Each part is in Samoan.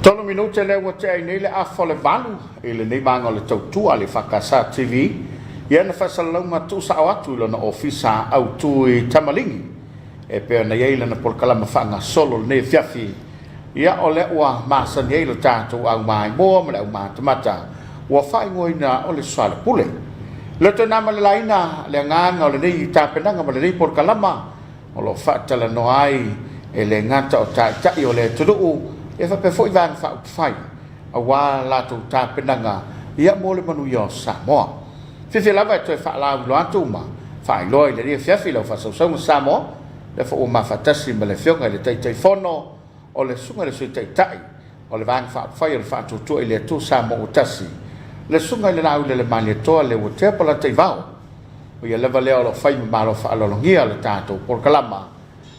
3 minute lea ua tea ai nei le afa o le 8 i lenei vaega o le tautua a le EFKS TV. Ia na faasalalauga tuusao atu i lona ofisa autu i Tamaligi e pei ona i ai lana polokalama faagasolo lenei afiafi. Ia o lea ua masani ai lo tatou aumaimoa ma le aumatamata ua faaigoaina o le soalepule. Le toe na ma le laina le agaga o lenei tapenaga ma lenei polokalama o lo o faatalanoa ai e le gata o taitai o le atunuu e faapea foi vaega faaupufai aua latou tapenaga ia mo le manuia o Samoa. Fiafia lava e toe faalauiloa atu ma faailoa i lenei afiafi lau faasausauga Samoa, lea foi ua mafaatasi ma le Afioga i le Taitaifono o le Susuga i le Sui Taitai o le Vaega Faaupufai o le Faatuatua i le Atua Samoa ua Tasi, le Susuga i le Laaulialemalietoa Leuatea Polataivao. O ia lava lea o lo o fai ma malo faaaloalogia le tatou polokalama,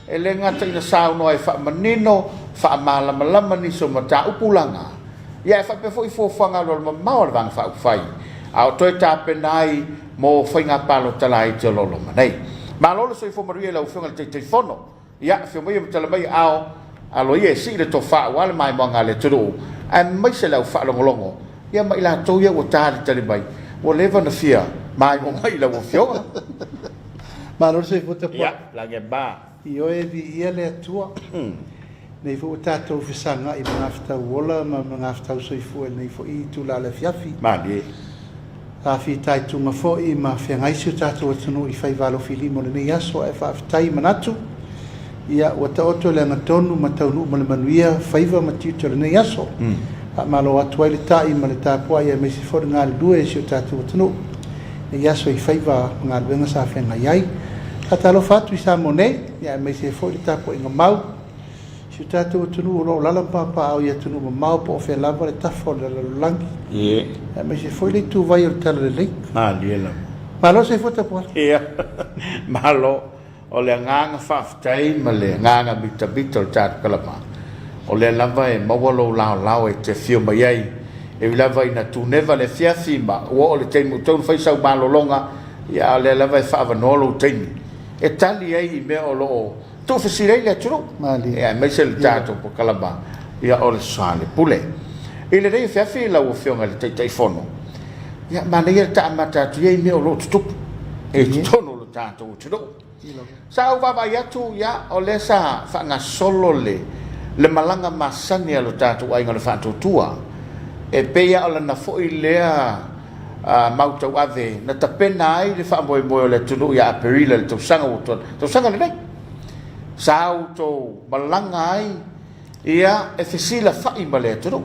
e le gata ina saunoa e faamanino, faamalamalama nisi o mataupu laga, ia ae faapea foi fuafuaga alualumamao a le Vaega Faaupufai, a o toe tapena ai mo faiga palota laiti o lo o loma nei. Malo le soifua manuia i lau Afioga i le Taitaifono. Ia, afio maia ma tala mai aao, alo ia e sii le tofa aua le maimoaga a le atunuu, aemaise le au faalogologo, ia ma i latou ia ua talitali mai, ua leva ona fia maimoa mai i lau Afioga. Malo le soifua tapuai. Ia, lagi e ma. Ioe, viia le Atua. Nei foi ua tatou fesagai i magafetau ola ma magafetau soifua i lenei foi itula o le afiafi. Malie. Sa fitaituga foi ma feagai si o tatou atunuu i faiva alofilima o lenei aso, ae faafetai manatu ia ua taoto i le agatonu ma taunuu ma le manuia faiva ma tiute o lenei aso. Faamalo atu ai le ta'i ma le tapuai aemaise foi le galulue i si o tatou atunuu i lenei aso i faiva ma galuega sa feagai ai. Faatalofa atu i Samoa nei, ia aemaise foi le tapuaiga mau si o tatou atunuu o lo o alaala ma papaaao i atunuu mamao po o fea lava le tafa o le lalolagi, aemaise foi le ituvai o le talalelei. Malie lava. Malo soifua tapuai. Ia, malo. O le agaga faafetai ma le agaga mitamita o le tatou kalama, o lea lava e maua lou laolao e te afio mai ai, e ui lava ina tuneva le afiafi ma ua oo le taimi ua tatau ona fai sau malologa, ia a o lea lava e faaavanoa lou taimi e tali ai i mea o lo o tuufesili ai le atunuu, aemaise le tatou polokalama ia o le soalepule. I lenei afiafi lau Afioga i le Taitaifono, ia manaia le taamata atu ia i mea o lo o tutupu i totonu o le tatou atunuu. Sa ou vaavaai atu, ia, o lea sa faagasolo le malaga masani a lo tatou aiga o le Faatuatua, e pei lava o lana foi lea mau tauave na tapena ai le faamoemoe o le atunuu ia Aperila i le tausaga ua tuanai, tausaga lenei. Sa outou malaga ai ia e fesilafai ma le atunuu,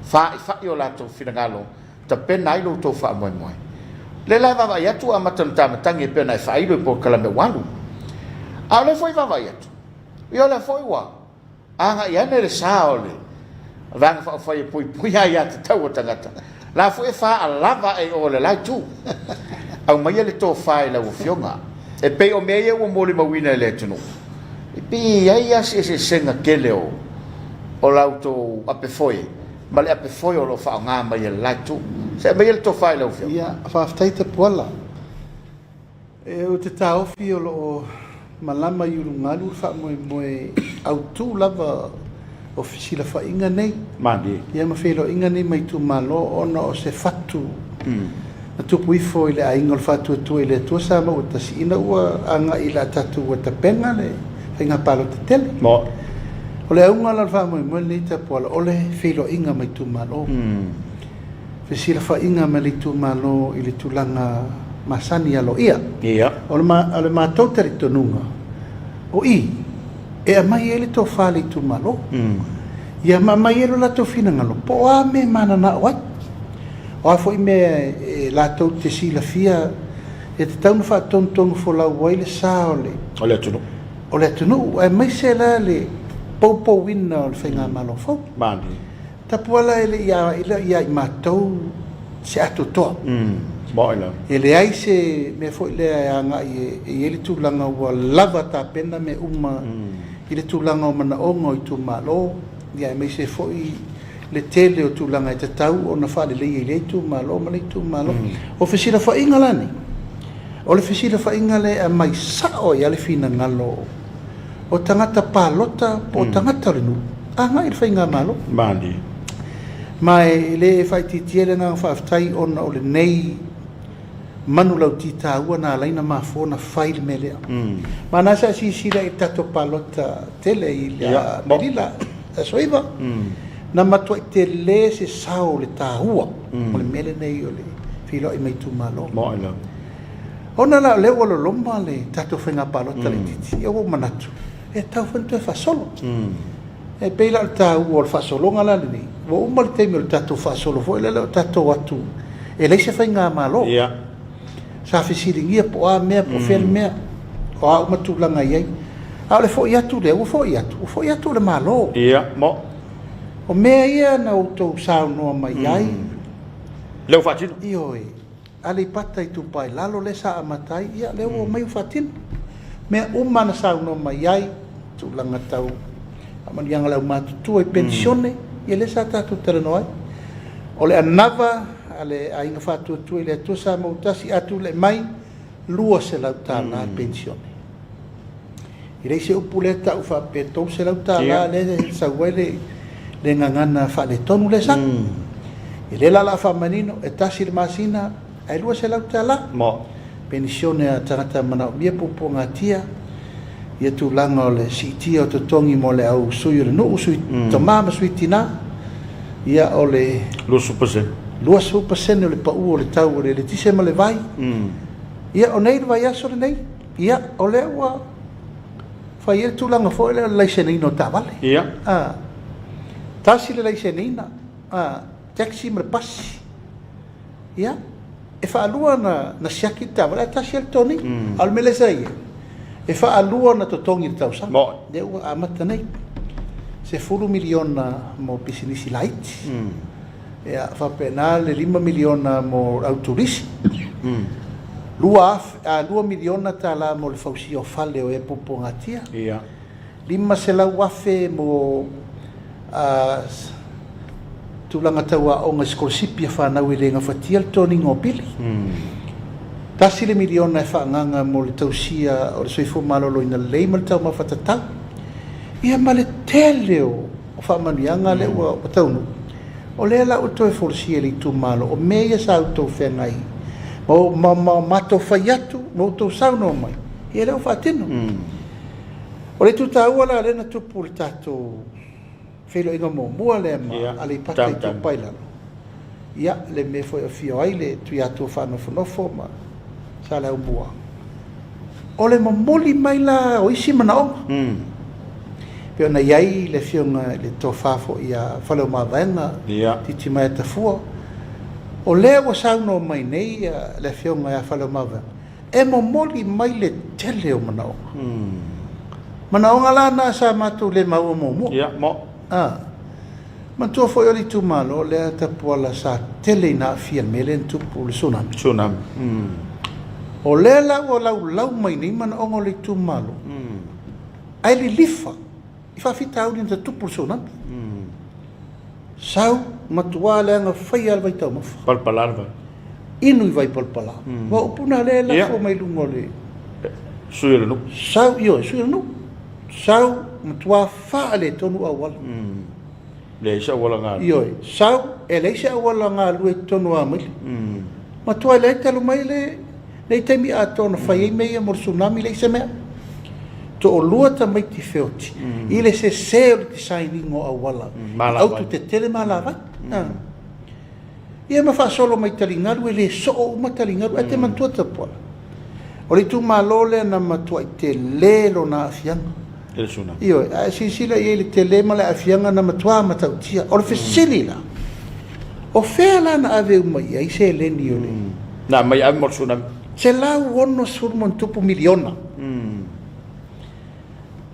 faifai o latou finagalo, tapena ai lo outou faamoemoe. O lea la e vaavaai atu ua amata ona taamatagi e pei ona e faailo i polokalame ua alu. A o lea foi e vaavaai atu, ia o lea foi ua agai ane le sa o le Vaega Faaupufai e puipuia aiatatau a tagata, la foi e faalava ae i o i le la itu. Aumaia le tofa i lau Afioga. E pei o mea ia ua molimauina e le atunuu, e pei e i ai lava si eseesega tele o la outou apefoe ma le apefoe o lo o faaaoga mai e le la itu. Se aumaia le tofa i lau Afioga. Ia, faafetai Tapuala. Ou te taofi o lo o malama i ulugalu le faamoemoe autu lava o fesilafaiga nei. Malie. Ia ma feiloaiga nei ma itumalo ona o se fatu na tupu ifo i le aiga o le Faatuatua i le Atua Samoa ua Tasi ina ua agai i la tatou ua tapena le faiga palota tele. Mo. O le auga la o le faamoemoe lenei Tapuala o le feiloaiga ma itumalo. Fesilafaiga ma le itumalo i le tulaga masani aloaia. Ia. O le matou talitonuga, o i e aumai ai le tofa a le itumalo. Ia ma aumai ai lo latou finagalo po o a mea e mananao ai. O a foi mea e latou te silafia e tatau ona faatonutonu folau ai le sa o le. O le atunuu. O le atunuu, aemaise la le poupouina o le faigamalo fou. Malie. Tapuala e le i ia i matou se atoatoa. Maoi lava. E leai se mea foi lea e agai e i ai le tulaga ua lava tapena mea uma i le tulaga o manaoga o itumalo, ia aemaise foi le tele o tulaga e tatau ona faaleleia i lea itumalo ma lea itumalo. O fesilafaiga la nei, o le fesilafaiga lea e aumai sao ai lava le finagalo o tagata palota po o tagata o le nuu. agai i le Faigamalo. Malie. Ma e le faaitiitia le agaga faafetai ona o lenei manulauti taua na ala ai ona mafua ona fai le mea lea. Ma na sa silasila i le tatou palota tele i le Aperila aso 9, na matuai tele se sao o le taua o le mea lenei o le feiloai mai itumalo. Ona la o lea ua loloma le tatou faiga palota laitiiti, ia ua ou manatu e tatau foi ona toe faasolo. E pei la o le taua o le faasologa la lenei, ua uma le taimi o le tatou faasolo foi lea o tatou o atu e leai se faigamalo. Sa fesiligia po o a mea, po o fea le mea, o a uma tulaga e i ai. A o le foi atu lea, ua foi atu, ua foi atu o le Malo. O mea ia na outou saunoa mai ai. Lea ua faatino. Ioe. Aleipata Itupa i Lalo lea sa amata ai, ia lea ua omai ua faatino. Mea uma na saunoa mai ai, tulaga tau faamanuiaga a le aumatutua i penisione, ia lea sa tatou talanoa ai. O le anava a le Aiga Faatuatua i le Atua Samoa ua Tasi, a tulai mai, $200 le penisione. E leai se upu lea e tau faapea $300 lea e sau ai le gagana faaletonu lea sa. E le la o le a faamanino, e tasi le masina ae $200. Penisione a tagata manaomia puapuagatia, ia tulaga o le siitia o totogi mo le au sui o le nuu, sui tama ma sui tina, ia o le 20%. 20% o le pau o le tau o le eletise ma le vai. Ia o nei le vaiaso lenei. Ia, o lea ua fai ai le tulaga foi lea o le laiseneina o taavale. Ia. A, tasi le laiseneina, a, taxi ma le pasi. Ia, e faalua ona siaki le taavale ae tasi lava le totogiina. A o le mea lea sa i ai, e faalua ona totogi i le tausaga. Moni. Lea ua amata nei. $10 miliona mo pisinisi laiti. Ia, faapena le $5 miliona mo le au turisi, $2 miliona tala mo le fausia o fale o e puapuagatia, $500,000 mo tulaga tau aoga i sikolasipi a fanau e le gafatia le toniga o pili, $1 miliona e faaagaaga mo le tausia o le soifua maloloina lelei ma le taumafa tatau, ia ma le tele o faamanuiaga lea ua taunuu. O lea la ua toe folasia e le itumalo, o mea ia sa outou feagai ma ma matou fai atu ma outou saunoa mai, ia lea ua faatino. O le itu taua la lea na tupu i le tatou feiloaiga muamua lea ma Aleipata Itupa i Lalo, ia le mea foi e afio ai le Tuiatua Faanofonofo ma Saleaaumua, O le momoli mai la o isi manaoga, pei ona i ai le Afioga i le Tofa foi ia Faleomavaega Titimaea Tafua, o lea ua saunoa mai nei le Afioga ia Faleomavaega, e momoli mai le tele o manaoga. Manaoga la na sa matou le maua muamua. Manatua foi o le itumalo lea Tapuala sa tele ina aafia i le mea lea na tupu le tsunami. Tsunami. O lea la ua laulau mai nei manaoga o le itumalo, ae lilifa i faafitauli na tutupu le tsunami. Sau, matua leaga faia le vaitaumafa. Palapala le vai. Inu i vai palapala. Aua o upu na lea e lafo mai luga o le Sui o le nuu. Sau, ioe, sui o le nuu. Sau, matua faaletonu auala. Leai se auala galue. Ioe, sau, e leai se auala galue i totonu o Amaile. Matua leai talu mai lenei taimi atoa na fai ai mea ia mo le tsunami, leai se mea. Toalua tamaiti feoti i le sese o le design ina o auala i autu tetele ma alavai. Ia ma faasolo mai taligalu, e le soo uma taligalu. Ae te manatua Tapuala, o le itumalo lea na matuai tele lona aafiaga. I le tsunami. Ioe, a e silasila i ai i le tele ma le aafiaga na matua matautia. O le fesili la, o fea la na ave uma i ai seleni o le Na aumai ave mo le tsunami. $160+ miliona.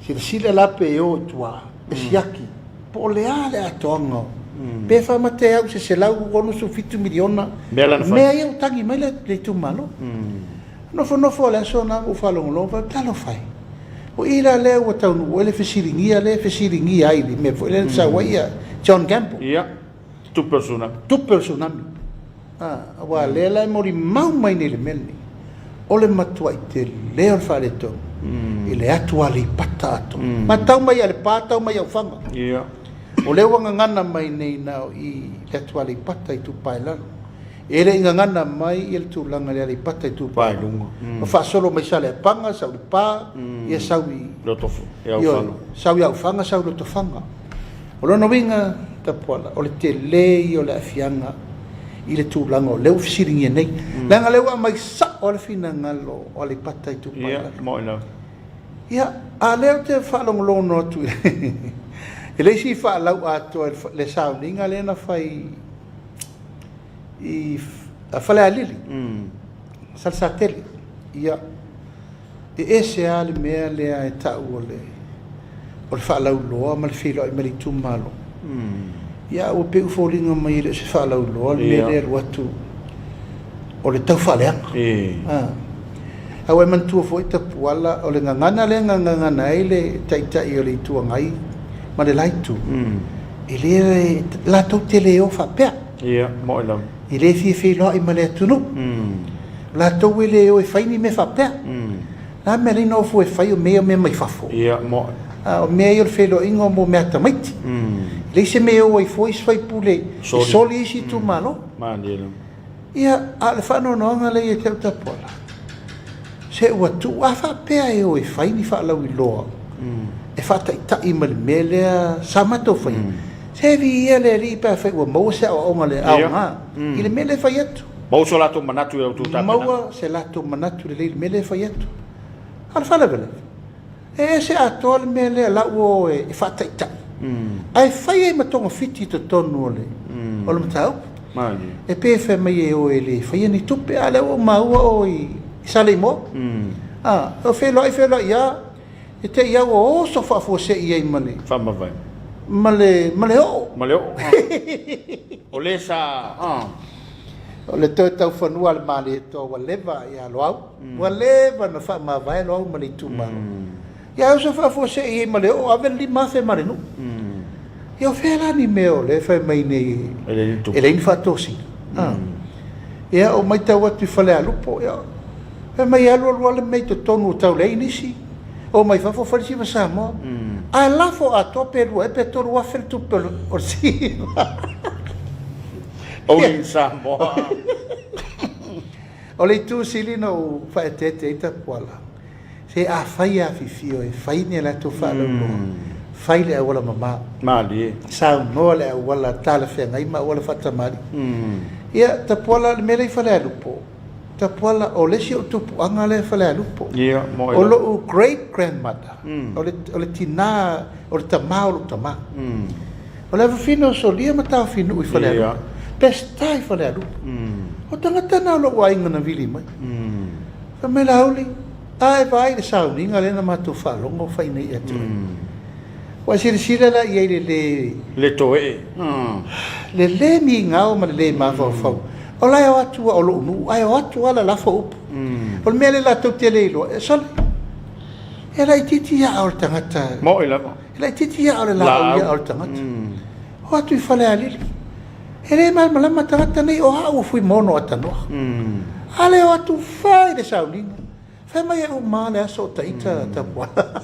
Silasila la pe o i tua e siaki po o le a le atoaga o pe faamate e au i se $167 miliona mea ia ua tagi mai le itumalo. Nofonofo le aso lena ma ou faalogologo fai atu, talofa e, o i la lea ua taunuu ai le fesiligia lea e fesiligia ai i le mea foi lea na sau ai John Gamble. Ia, tupe o le tsunami. Tupe o le tsunami. Aua o lea la e molimau mai nei i le mea lenei, o le matuai tele o le faaletonu i le atu Aleipata atoa. Matau mai ia Lepa, tau mai ia Ufaga. Ia. O lea ua gagana mai nei na o i le atu Aleipata Itupa i Lalo. E le i gagana mai le tulaga i le Aleipata Itupa i Luga. Ma faasolo mai Saleapaga, sau i Lepa, ia sau i Ioe, sau i Aufaga, sau i Lotofaga. O lona uiga, Tapuala, o le tele ia o le aafiaga i le tulaga o lea ua fesiligia nei. Leaga o lea ua aumai sao lava le finagalo o Aleipata Itupa i Lalo. Ia, a o lea ou te faalogologo atu i le isi faalau atoa i le sauniga lea na fai i Falealili, Salesatele. Ia, e ese lava le mea lea e tau o le o le faalauiloa ma le feiloai ma le itumalo. Ia, ua pei ua foliga mai e le o se faalauiloa le mea lea e alu atu o le tau faaleaga. A ua e manatua foi Tapuala, o le gagana lea na gagana ai le Taitai o le Itu Agai ma le la Itu, e le, latou te le o faapea. Ia, mo'i lava. E le fia feiloai ma le atunuu. O latou e le o e fai ni mea faapea. O le a le mea e ala ai ona ofo e fai o mea ia o mea mai fafo? Ia, mo'i. A o mea ia o le feiloaiga o mea a tamaiti. E leai se mea e o ai fua isi faipule e soli isi itumalo. Malie lava. Ia, a o le faanoanoaga lea ia te au Tapuala, se ua tuu, a faapea e o e fai ni faalauiloa e faataitai ma le mea lea sa matou faia, se viia le Alii pe afai ua maua se aoaoga le aoga i le mea lea e fai atu. Maua so latou manatu i a outou tapenaga. Maua se latou manatu lelei i le mea lea e fai atu. A o le faalavelave, E ese atoa le mea lea la ua o e faataitai ae fai ai ma togafiti i totonu o le o le mataupu. E pei e fai mai e o e le faia ni tupe, a o lea ua ou maua o i Saleimoa. A, o feiloai feiloai lava, e te i lava ua oso faafuasei ai ma le Faamavae. Ma le ma le oo. Ma le oo. O le sa. O le toe taufanua a le Malietoa ua leva ia Loau. Ua leva ona faamavae Loau ma le itumalo. Ia ae oso faafuasei i ai ma le oo, ave le 5,000 ma le nuu. Ia o fea la ni mea o lea e fai mai nei e leai ni faatosina. Ia ou matau atu i Falealupo, ia fai mai e alu alu lava le mea i totonu ua tau leai nisi. O mai fafo fai le siva Samoa. Ae lafo atoa pe 2 ea pe 3,000 le tupe o le siva. Only in Samoa. O le itu sili na ou faaeteete ai Tapuala, se afai e afifio e fai ni a latou faalauiloa, fai le auala mama. Malie. Saunoa le auala talafeagai ma auala faatamalii. Ia, Tapuala, le mea lea i Falealupo, Tapuala, o le isi ou tupuaga lea i Falealupo. Ia, moe O lou great grandmother, o le, o le tina, o le tama o lou tama. O le afafine o Solia ma Taofinuu i Falealupo. Peseta i Falealupo. O tagata na o lou aiga na vili mai. Fai mai Laauli, a e vaai i le sauniga lea na matou faalogo o fai nei ia te oe. Ua e silasila la i ai i le le... Le toee. Le le migao ma le le mafaufau. O la e o atu o lou nuu, ae o atu lava lalafo upu. O le mea lea latou te le iloa, e sole, e laitiiti ia ao le tagata. Mo'i lava. E laitiiti ia o le laau ia o le tagata. O atu i Falealili. E le malamalama tagata nei o au o Fuimaono Atanoa. A lea o atu fai le sauniga. Fai mai e uma le aso o taita Tapuala.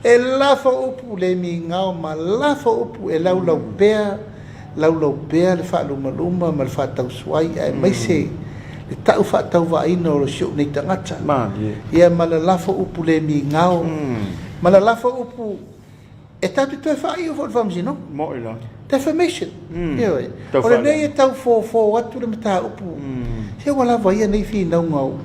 E lafo upu le migao ma lafo upu e laulau pea, laulau pea le faalumaluma ma le faatausuai aemaise le tau faatauvaaina o si ou nei tagata. Ia ma le lafo upu le migao, ma le lafo upu e tatou te toe faaiu foi i le faamasinoga. Mo'i la. Defamation. Ioe. O lenei e tau fofo atu le mataupu. Se ua lava ia nei finauga o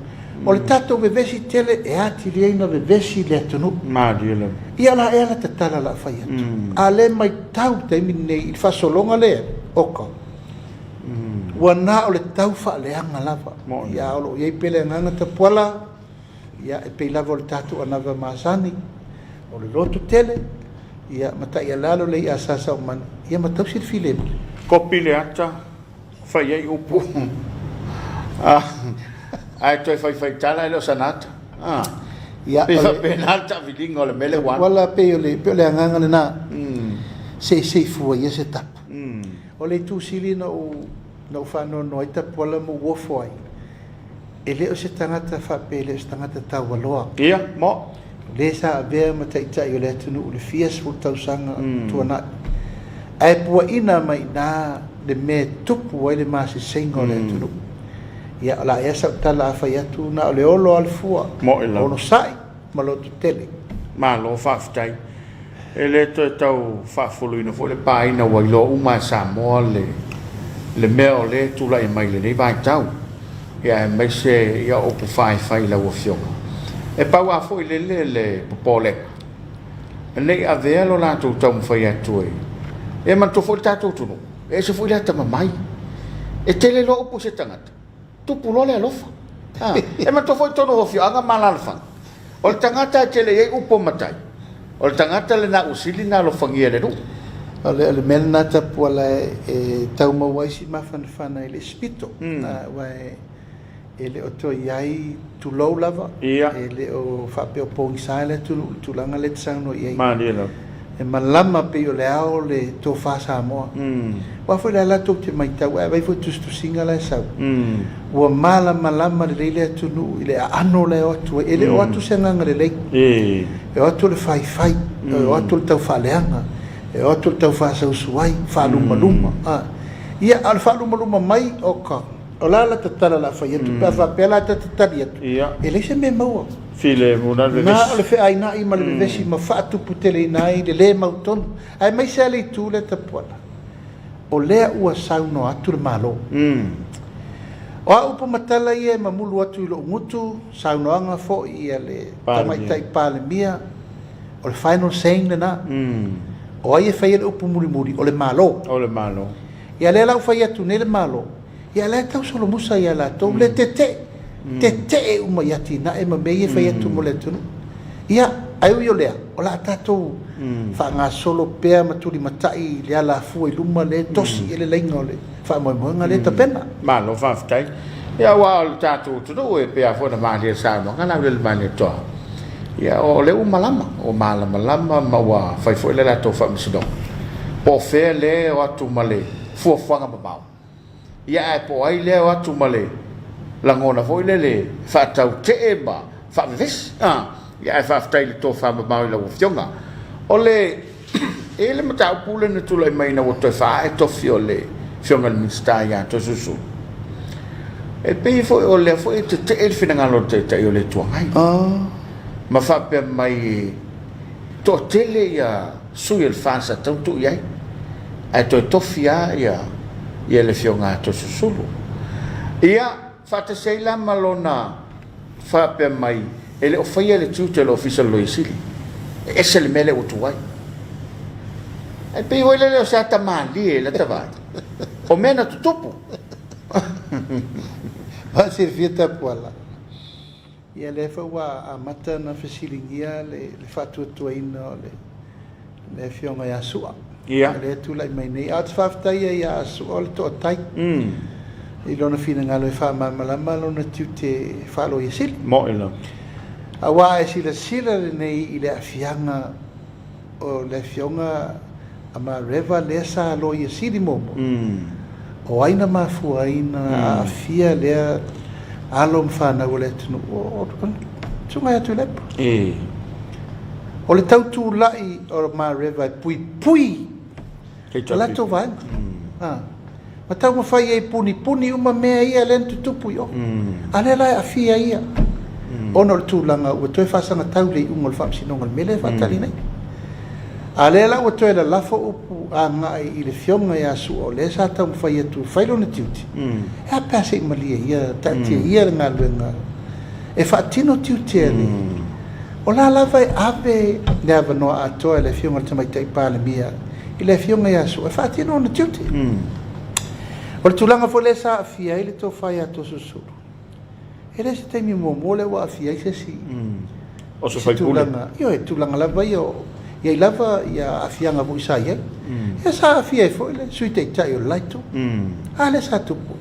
o le tatou vevesi tele e atili ai ona vevesi le atunuu. Malie lava. Ia la ea la tatala la fai atu. A le maitau le taimi lenei i le faasologa lea, oka. Ua na o le tau faaleaga lava. Ia o lo o i ai pea le agaga tapuala, ia e pei lava o le tatou anava masani, o le loto tele, ia ma taialalo le i'a sa saumani, ia ma tausi le filemu. Kopi le ata, fai ai upu, ae toe faifai tala e le o sana ata. Ia, Pei faapena le taaviliga o le mea lea ua alu. Tapuala pei o le, pei o le agaga lena, seisei fua ia se tapu. O le itu sili na ou na ou faanoanoa ai Tapuala ma ou ofo ai, e le o se tagata faapea e le o se tagata taualoa. Ia, mo. O le sa avea ma taitai o le atunuu i le fia sefulu tausaga tuanai. Ae puaina mai i ina le mea e tupu ai le maseseiga o le atunuu. Ia, o le a ea sau tala a fai atu na o le olo lava le fua, onosai ma lototele. Malo faafetai. E le toe tau faafuluina foi le paina ua iloa uma e Samoa le le mea o lea e tulai mai i lenei vaitau, ia aemaise ia upu faifai i lau Afioga. E pau lava foi lele le popolega, ne i avea lo latou taumafai atu e e manatua foi le tatou atunuu, e ese foi le atamamai. E tele loa upu i se tagata, tupu loa le alofa. E manatua foi totonu o afioaga ma alaalafaga, o le tagata e tele i ai upu a matai, o le tagata lena ua sili ona alofagia e le nuu. O le mea lena Tapuala e tau maua ai si mafanafana i le isi pito, aua e le o toe i ai, tulou lava, e le o faapea o pogisa le atunuu i le tulaga lea e te saunoa i ai. Malie lava. E malama pei o le ao le tofa Samoa. Aua foi o lea la tou te matau, ae vaai foi i tusitusiga la e sau, ua malamalama lelei le atunuu i le aano la e o atu ai. E le o atu se agaga lelei, e o atu o le faifai, e o atu o le taufaaleaga, e o atu o le taufaasausuai, faalumaluma. Ia, a o le faalumaluma mai, oka. O la la tatala la fai atu pe a faapea la ta te tali atu, e leai se mea e maua. Filemu na le vevesi. Na o le feaina'i ma le vevesi ma faatuputeleina ai le lē mautonu, aemaise lava le itu lea Tapuala, o lea ua saunoa atu le Malo. O a upu ma tala ia e mamulu atu i lo'u gutu, saunoaga fo'i a le Tamaitai Palemia, o le final saying lena. O ai e faia le upu mulimuli? O le Malo. O le Malo. Ia lea la ua fai atu nei le Malo, ia la e tau solomusa ia latou, le tetee, tetee uma i atinae ma mea ia e fai atu mo le atunuu. Ia, ae ui o lea, o le a tatou faagasolo pea ma tulimatai i le alafua i luma lea e tosi i ai le laina o le faamoemoega lea e tapena. Malo faafetai. Ia aua o le tatou atunuu e pei lava foi ona malie i le saunoaga Laulelemaalietoa, Ia, o lea ua malama, ua malamalama ma ua fai foi le latou faamasinoga. Po o fea lea e o atu ma le fuafuaga mamao, ia ae po o ai lea e o atu ma le lagona foi lele faatautee ma faavevesi. A, ia ae faafetai i le tofa mamao i lau Afioga. O le, e i ai le mataupu lea na tulai mai ina ua toe faaae tofi o le Afioga i le Minisita ia Toeolesulusulu. E pei foi o lea foi e tetee le finagalo o le Taitai o le Itu Agai ma faapea mai e toatele ia sui o le FAST sa tatau ona tuu i ai, ae toe tofi lava ia ia le Afioga ia Toeolesulusulu. Ia, faatasi ai la ma lona faapea mai e le o faia le tiute o le Ofisa o le Loia Sili, e ese le mea lea ua tu ai. Ae pei foi lele o se ata malie i lata vaai, o mea na tutupu. Ua silafia Tapuala, ia lea foi ua amata ona fesiligia le faatuatuaina o le Afioga ia Su'a, lea e tulai mai nei. Ae ou te faafetaia ia Su'a o le toatai i lona finagalo e faamalamalama lona tiute faa-Loia Sili. Aua a e silasila lenei i le aafiaga o le Afioga a Mareva lea sa Loia Sili muamua, o ai na mafua ai na aafia lea alo ma fanau o le atunuu? O le Susuga ia Tuilaepa. O le tautulai o Mareva e puipui le latou vaega. Ma taumafai ai e punipuni uma mea ia lea na tutupu i o. A lea la e aafia ia ona o le tulaga ua toe faasagatau le iuga o le faamasinoga i le mea lea e faatali nei. A lea la ua toe lalafo upu agai i le Afioga ia Su'a o lea sa taumafai atu e fai lona tiute, e a pe a se i malie ia, taatia ia le galuega e faatino tiute a le. O la lava e ave le avanoa atoa e le Afioga i le Tamaitai Palemia i le Afioga ia Su'a e faatino ona tiute. O le tulaga foi lea sa aafia ai le tofa ia Toeolesulusulu, e le o se taimi muamua lea ua aafia ai se isi o se tulaga, ioe, tulaga lava ia, i ai lava ia aafiaga foi sa i ai. Ia sa aafia ai foi le Sui Taitai o le la Itu. A lea sa tupu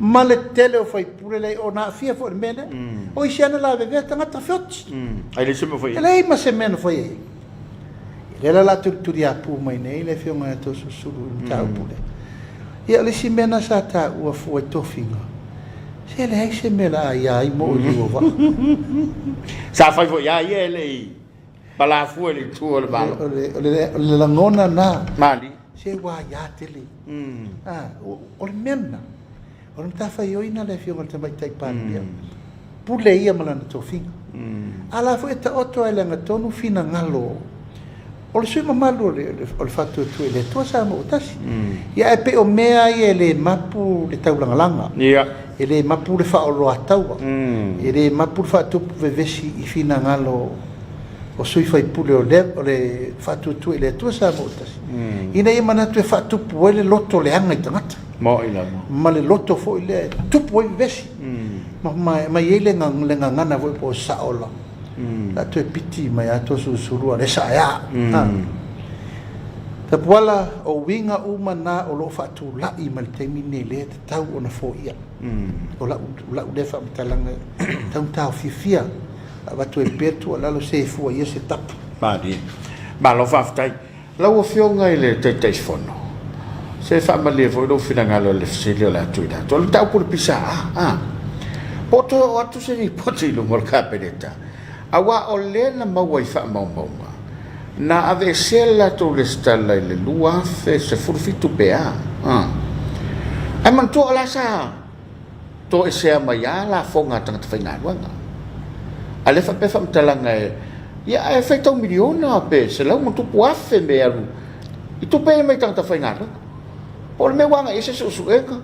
ma le tele o faipule lea ona aafia foi i le mea lea. O isi lava na lavevea tagata feoti. Ai leai se mea fai ai. E leai ma se mea na fai ai. Lea la o le a tulituliapu mai nei le Afioga ia Toeolesulusulu i le mataupu lea. Ia o le isi mea lena sa taua fua i tofiga, se leai se mea o le a aia ai Mauu i liu o vaa. Sa fai foi lava ia e le i palafua i le itu o le Malo. O le lagona lena. Malie. Se ua aia tele. A, o le mea lena, o le matafaioi lena a le Afioga i le Tamaitai Palemia, pule ia ma lana tofiga. A la foi e taoto lava i le agatonu finagalo o le sui usufono mamalu o le Faatuatua i le Atua Samoa ua Tasi. Ia ae pei o mea ia e le mapu le taulagalaga, e le mapu le faaoloataua, e le mapu le faatupu vevesi i finagalo o sui faipule o le, o le Faatuatua i le Atua Samoa ua Tasi, ina ia manatu e faatupu ai le loto leaga i tagata. Moni lava. Ma le loto foi lea e tupu ai vevesi. Ma, ma, ma i ai le, le gagana foi po o sao la. La toe piti mai a to susulu a le sa ea. Tapuala, o uiga uma na o lo o faatulai mai le taimi lenei lea e tatau ona foia. O lau, lau lea faamatalaga e tatau ona taofiofia. Avatu ai pea le tuualalo se fua ia se tapu. Malie. Malo faafetai. Lau Afioga i le Taitaifono, se faamalie foi lou finagalo i le fesili o le a tuuina atu. O le mataupu i le PSA, a, po o toe oo atu se lipoti i luma o le Kapeneta, aua o lea na maua i faamaumauga, na aveesea le latou resitala i le 2017 pe a, a. Ae manatua o la sa toesea mai a lafoga a tagata faigaluega. A lea faapea faamatalaga e, ia ae faitau miliona pe 100+ me alu i tupe ia mai tagata faigaluega. Po o le mea ua agai i ai se suesuega.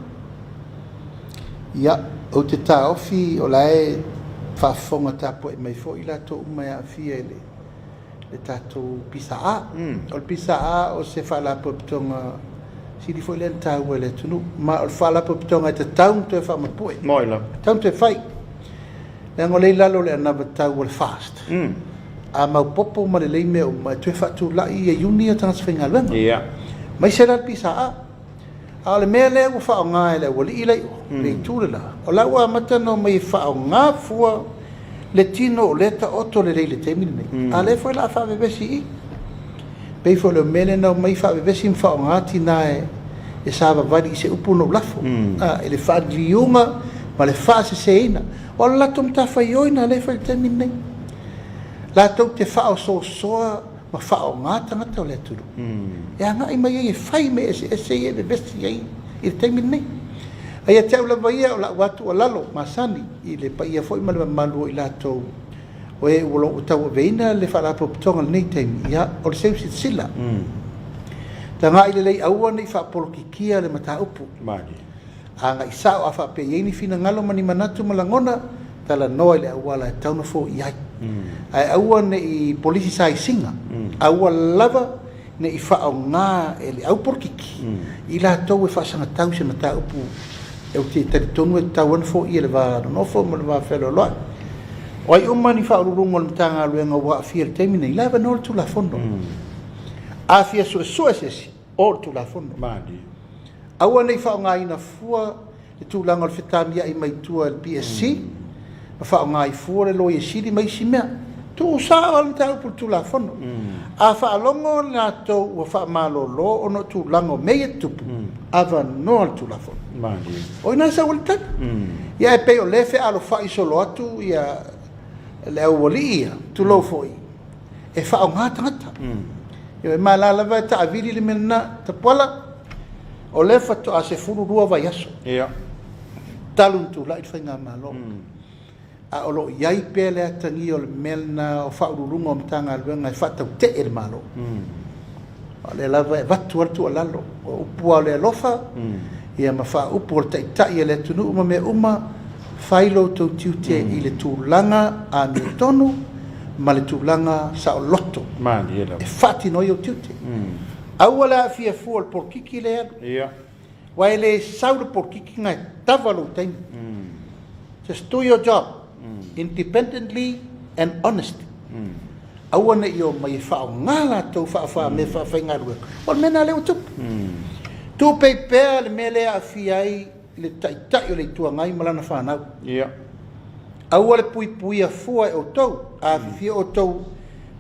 Ia, ou te taofi o la e faafofoga tapuai mai foi i latou uma e aafia i le le tatou PSA. O le PSA o se faalapotopotoga sili foi lea ona taua i le atunuu. Ma o le faalapotopotoga e tatau ona toe faamapue. Moi lava. Tatau ona toe fai. Leaga o lea i lalo o le anavatau o le FAST. A maopoopo ma lelei mea uma, e toe faatulai ia iuni ia tagata faigaluega. Ia. Aemaise la le PSA. A o le mea lea ua faaaoga e le aualii la i o, le itu le la, o la ua amata ona omai e faaaoga fua le tino o lea e taoto lelei i le taimi lenei, a o lea foi o le a faavevesi i i. Pei foi o le mea lea na omai faavevesi ma faaaoga tina e savavali i se upu na ou lafo, i le faaliliuga ma le faaseseina. O le latou matafaioi lena lea e fai i le taimi lenei, latou te faaosoosoa ma faaaoga tagata o le atunuu e agai mai ai e fai mea eseese ia e vevesi ai i le taimi lenei. A ia te au lava ia, o lau lava tuualalo masani i le paia foi ma le mamalu o i latou o e o lo o tauaveina le Faalapotopotoga i lenei taimi, ia, o le seu silasila. Tagai lelei aua ne i faapolokikia le mataupu. Agai sao a faapea e i ai ni finagalo ma ni manatu ma lagona, talanoa i le auala e tatau ona foia ai. Ae aua ne i polisi saisiga, aua lava ne i faaaoga e le au polokiki i latou e faasagatau se mataupu ou te talitonu e tatau ona foia i le va nonofo ma le va fealoaloai. O ai uma ni faauluuluga o le Matagaluega ua aafia i le taimi nei, la e avanoa le Tulafono. A fia suesue se isi, o le Tulafono. Aua ne i faaaogaina fua le tulaga o le fetamiai mai tua i le PSC ma faaaoga ai fua le Loia Sili ma isi mea. Tuu sao lava le mataupu i le Tulafono. A faalogo latou ua faamalolo ona o tulaga o mea ia e tutupu, avanoa le Tulafono. O i ina e sau ai le tali. Ia ae pei o lea e fealofai solo atu ia le aualii ia, tulou foi, e faaaoga tagata. Ioe, ma la lava e taavili le mea lena. Tapuala, o lea faatoa 12 vaiaso. Ia. Talu ona tulai le faigamalo. A o lo o i ai pea le atagia o le mea lena o Faauluuluga o Matagaluega e faatautee le Malo. O lea lava e avatu lava le tuualalo, o upu lava o le alofa, ia ma faaupu o le taitai o le atunuu ma mea uma, fai lo outou tiute i le tulaga amiotonu ma le tulaga saoloto e faatino ai ou tiute. Aua le aafia fua o le polokiki lea e alu. Aua e le sau le polokiki na e tava lou taimi. Just do your job independently and honestly. Aua ne i omai e faaaoga latou faa-mea faafaigaluega. O le mea lena lea ua tupu. Tupe pea le mea lea e aafia ai le Taitai o le Itu Agai ma lana fanau. Ia. Aua le puipuia fua e outou, afifio outou,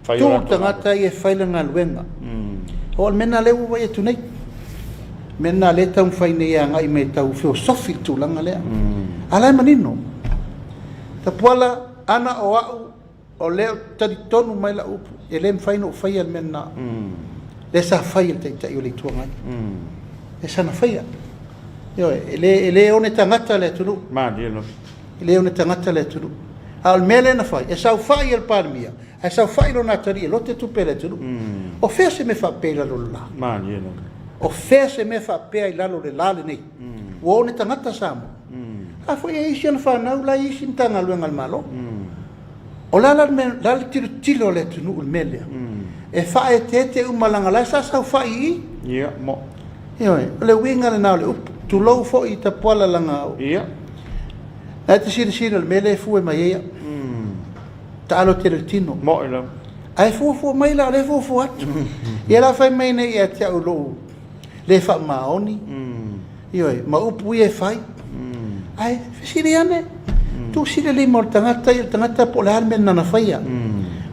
tuu tagata ia e fai le galuega. O le mea lena lea ua vaai atu nei. O le mea lena lea e taumafai nei e agai mai e tau feosofi le tulaga lea. A o la e manino. Tapuala, ana o au, o lea ou te talitonu mai lau upu, e le mafai ona ou faia le mea lena. Lea sa fai e le Taitai o le Itu Agai. Lea sa na faia. Ioe, e le, e le one tagata le atunuu. Malie lava. E le one tagata le atunuu. A o le mea lea na fai, e saofai e le Palemia, ae saofai lona atalii e lote tupe a le atunuu. O fea se mea faapea i lalo o le la? Malie lava. O fea se mea faapea i lalo o le la lenei? Ua one tagata Samoa. A foi e i ai isi ana fanau la e i isi Matagaluega a le Malo. O le a la le mea, le a le tilotilo a le atunuu i le mea lea? E faaeteete uma leaga o la e sa saofai i i. Ia, mo. Ioe, o le uiga lena o le upu. Tulou foi i Tapuala leaga o. Ia. La e te silasila i le mea lea e fue mai ai au. Taalo tele le tino. Mo'i lava. Ae fuafua mai la o lea e fuafua atu. Ia la fai mai nei ia te au i lou le faamaoni. Ioe, ma upu ia e fai. Ae fesili ane, tusi le lima o le tagata ia le tagata po o le a le mea na na faia.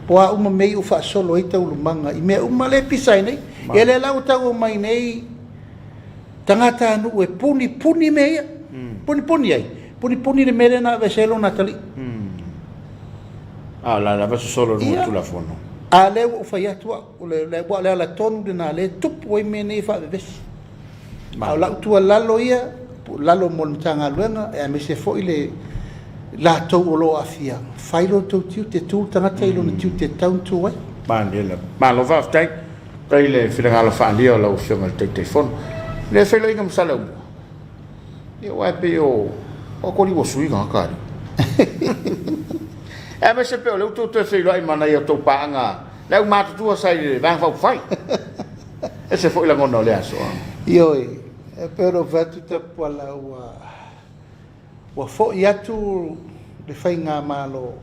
Po o a uma mea ia ua faasolo ai taualumaga i mea uma lea e pisa ai nei. Ia lea la ua tau omai nei tagatanuu e punipuni mea ia. Punipuni ai? Punipuni le mea lea na aveese ai lona atalii. A o la lava sosolo i luga o le Tulafono. A lea ua ou fai atu au, o le, aua o le ala tonu lena lea e tupu ai mea nei e faavevesi. A o lau tuualalo ia, lalo mo le Matagaluega aemaise foi le latou o lo o aafia, fai lo outou tiute, tu le tagata i lona tiute e tatau ona tu ai. Malie lava. Malo faafetai. Faafetai i le finagalo faaalia o lau Afioga i le Taitaifono. O le feiloaiga ma Saleaaumua, ia aua e pei o Koli ua sui gagata alii. Aemaise pei o lea ua outou toe feiloai ma nai a outou paaga, le au matutua sa i le Vaega Faaupufai. Ese foi lagona o lea aso. Ioe, e pei ona ou fai atu Tapuala ua ua foi atu le faigamalo,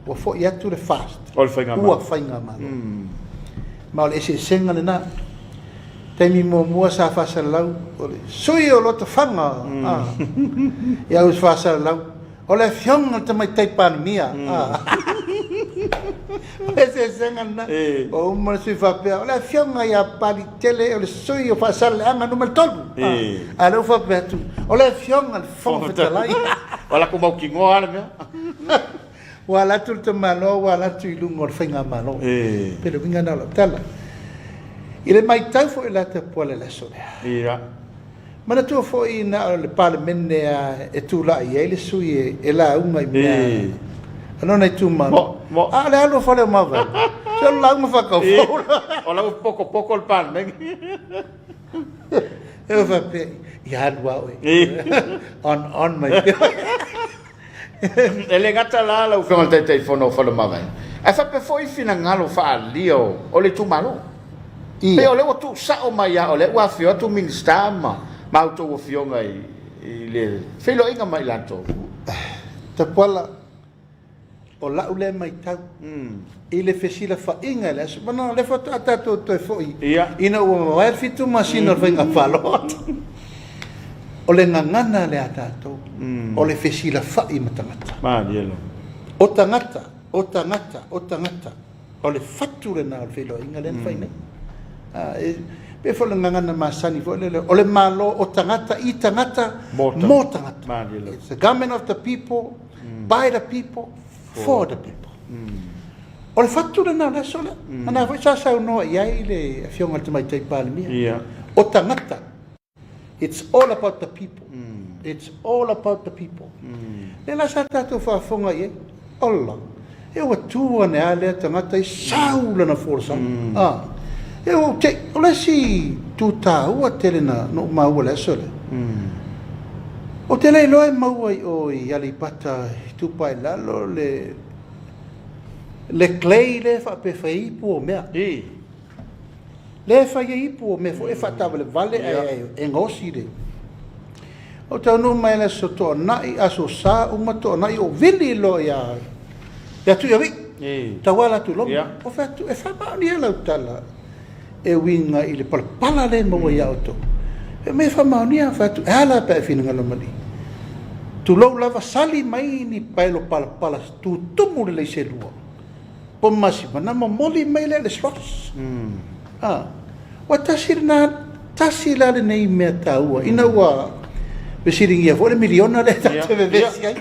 ua foi atu le FAST, o le faigamalo. Ua faigamalo. Ma o le eseesega lena. Taimi muamua sa faasalalau o le sui o Lotofaga, ia ua faasalalau O le afioga i le Tamaitai Palemia. O le eseesega lena. Ua uma le sui faapea, o le afioga ia Papaliitele o le sui o Faasaleleaga Nu.3. A o lea ua faapea atu, o le afioga i le Fofoga Fetalai. Ua latou mautinoa lava le mea. Ua alu atu le tamaloa ua alu atu i luga o le faigamalo. E pei o le uiga lena o lau tala. I le matau foi o le Tapuala i le aso lea. Manatua foi na o le Palemene lava e tulai ai le sui e lauga i mea a lona itumalo. A o le alu a Faleomavaega, se o le lauga faataufou. O la ua potopoto le Palemene. E faapea, ia alu lava oe. On, on mai pea. E le gata la lau Afioga i le Taitaifono o Faleomavaega, ae faapea foi finagalo faaalia o le itumalo. Pei o lea ua tuusao mai lava, o lea ua afifio atu Minisita ma a outou afioga i le feiloaiga ma i latou. Tapuala, o lau lea matau i le fesilafaiga i le aso, o lea faatoa tatou toe foi ina ua mavae le 7 masina o le faiga palota. O le gagana lea a tatou, o le fesilafai ma tagata. O tagata, o tagata, o tagata. O le fatu lena o le feiloaiga lea na fai nei. E pei foi o le gagana masani foi lele, o le Malo o tagata i tagata mo tagata. It's the government of the people, by the people, for the people. O le fatu lena o le aso lea. A na foi sa saunoa i ai le Afioga i le Tamaitai Palemia. O tagata. It's all about the people. It's all about the people. Lea la sa tatou faafofoga i ai, ola, e ua tu ane lava lea tagata i sau lana folasaga. Ah, e ua te, o le isi tu taua tele na na ou maua i le aso lea. Ou te le iloa e maua i o i Aleipata Itupa i Lalo le le clay lea e faapea e fai ai ipu o mea. Lea e fai ai ipu o mea foi e faataavalevale ae e gaosi le. Ou taunuu mai le Aso Toonai, Aso Sa uma Toonai ou vili loa ia ia Tuiavii, tauala atu i Loma. Ou fai atu, e faamaonia lau tala e uiga i le palapala lea e maua ia outou. Fai mai e faamaonia, fai atu, e a la pe a e finagalo malie. Tulou lava, sali mai ni paelo palapala tutumu lelei se lua. Po masima, na momoli mai lea i le SROS. A, ua tasi lena, tasi la lenei mea taua, ina ua fesiligia foi le miliona lea tatou te vevesi ai.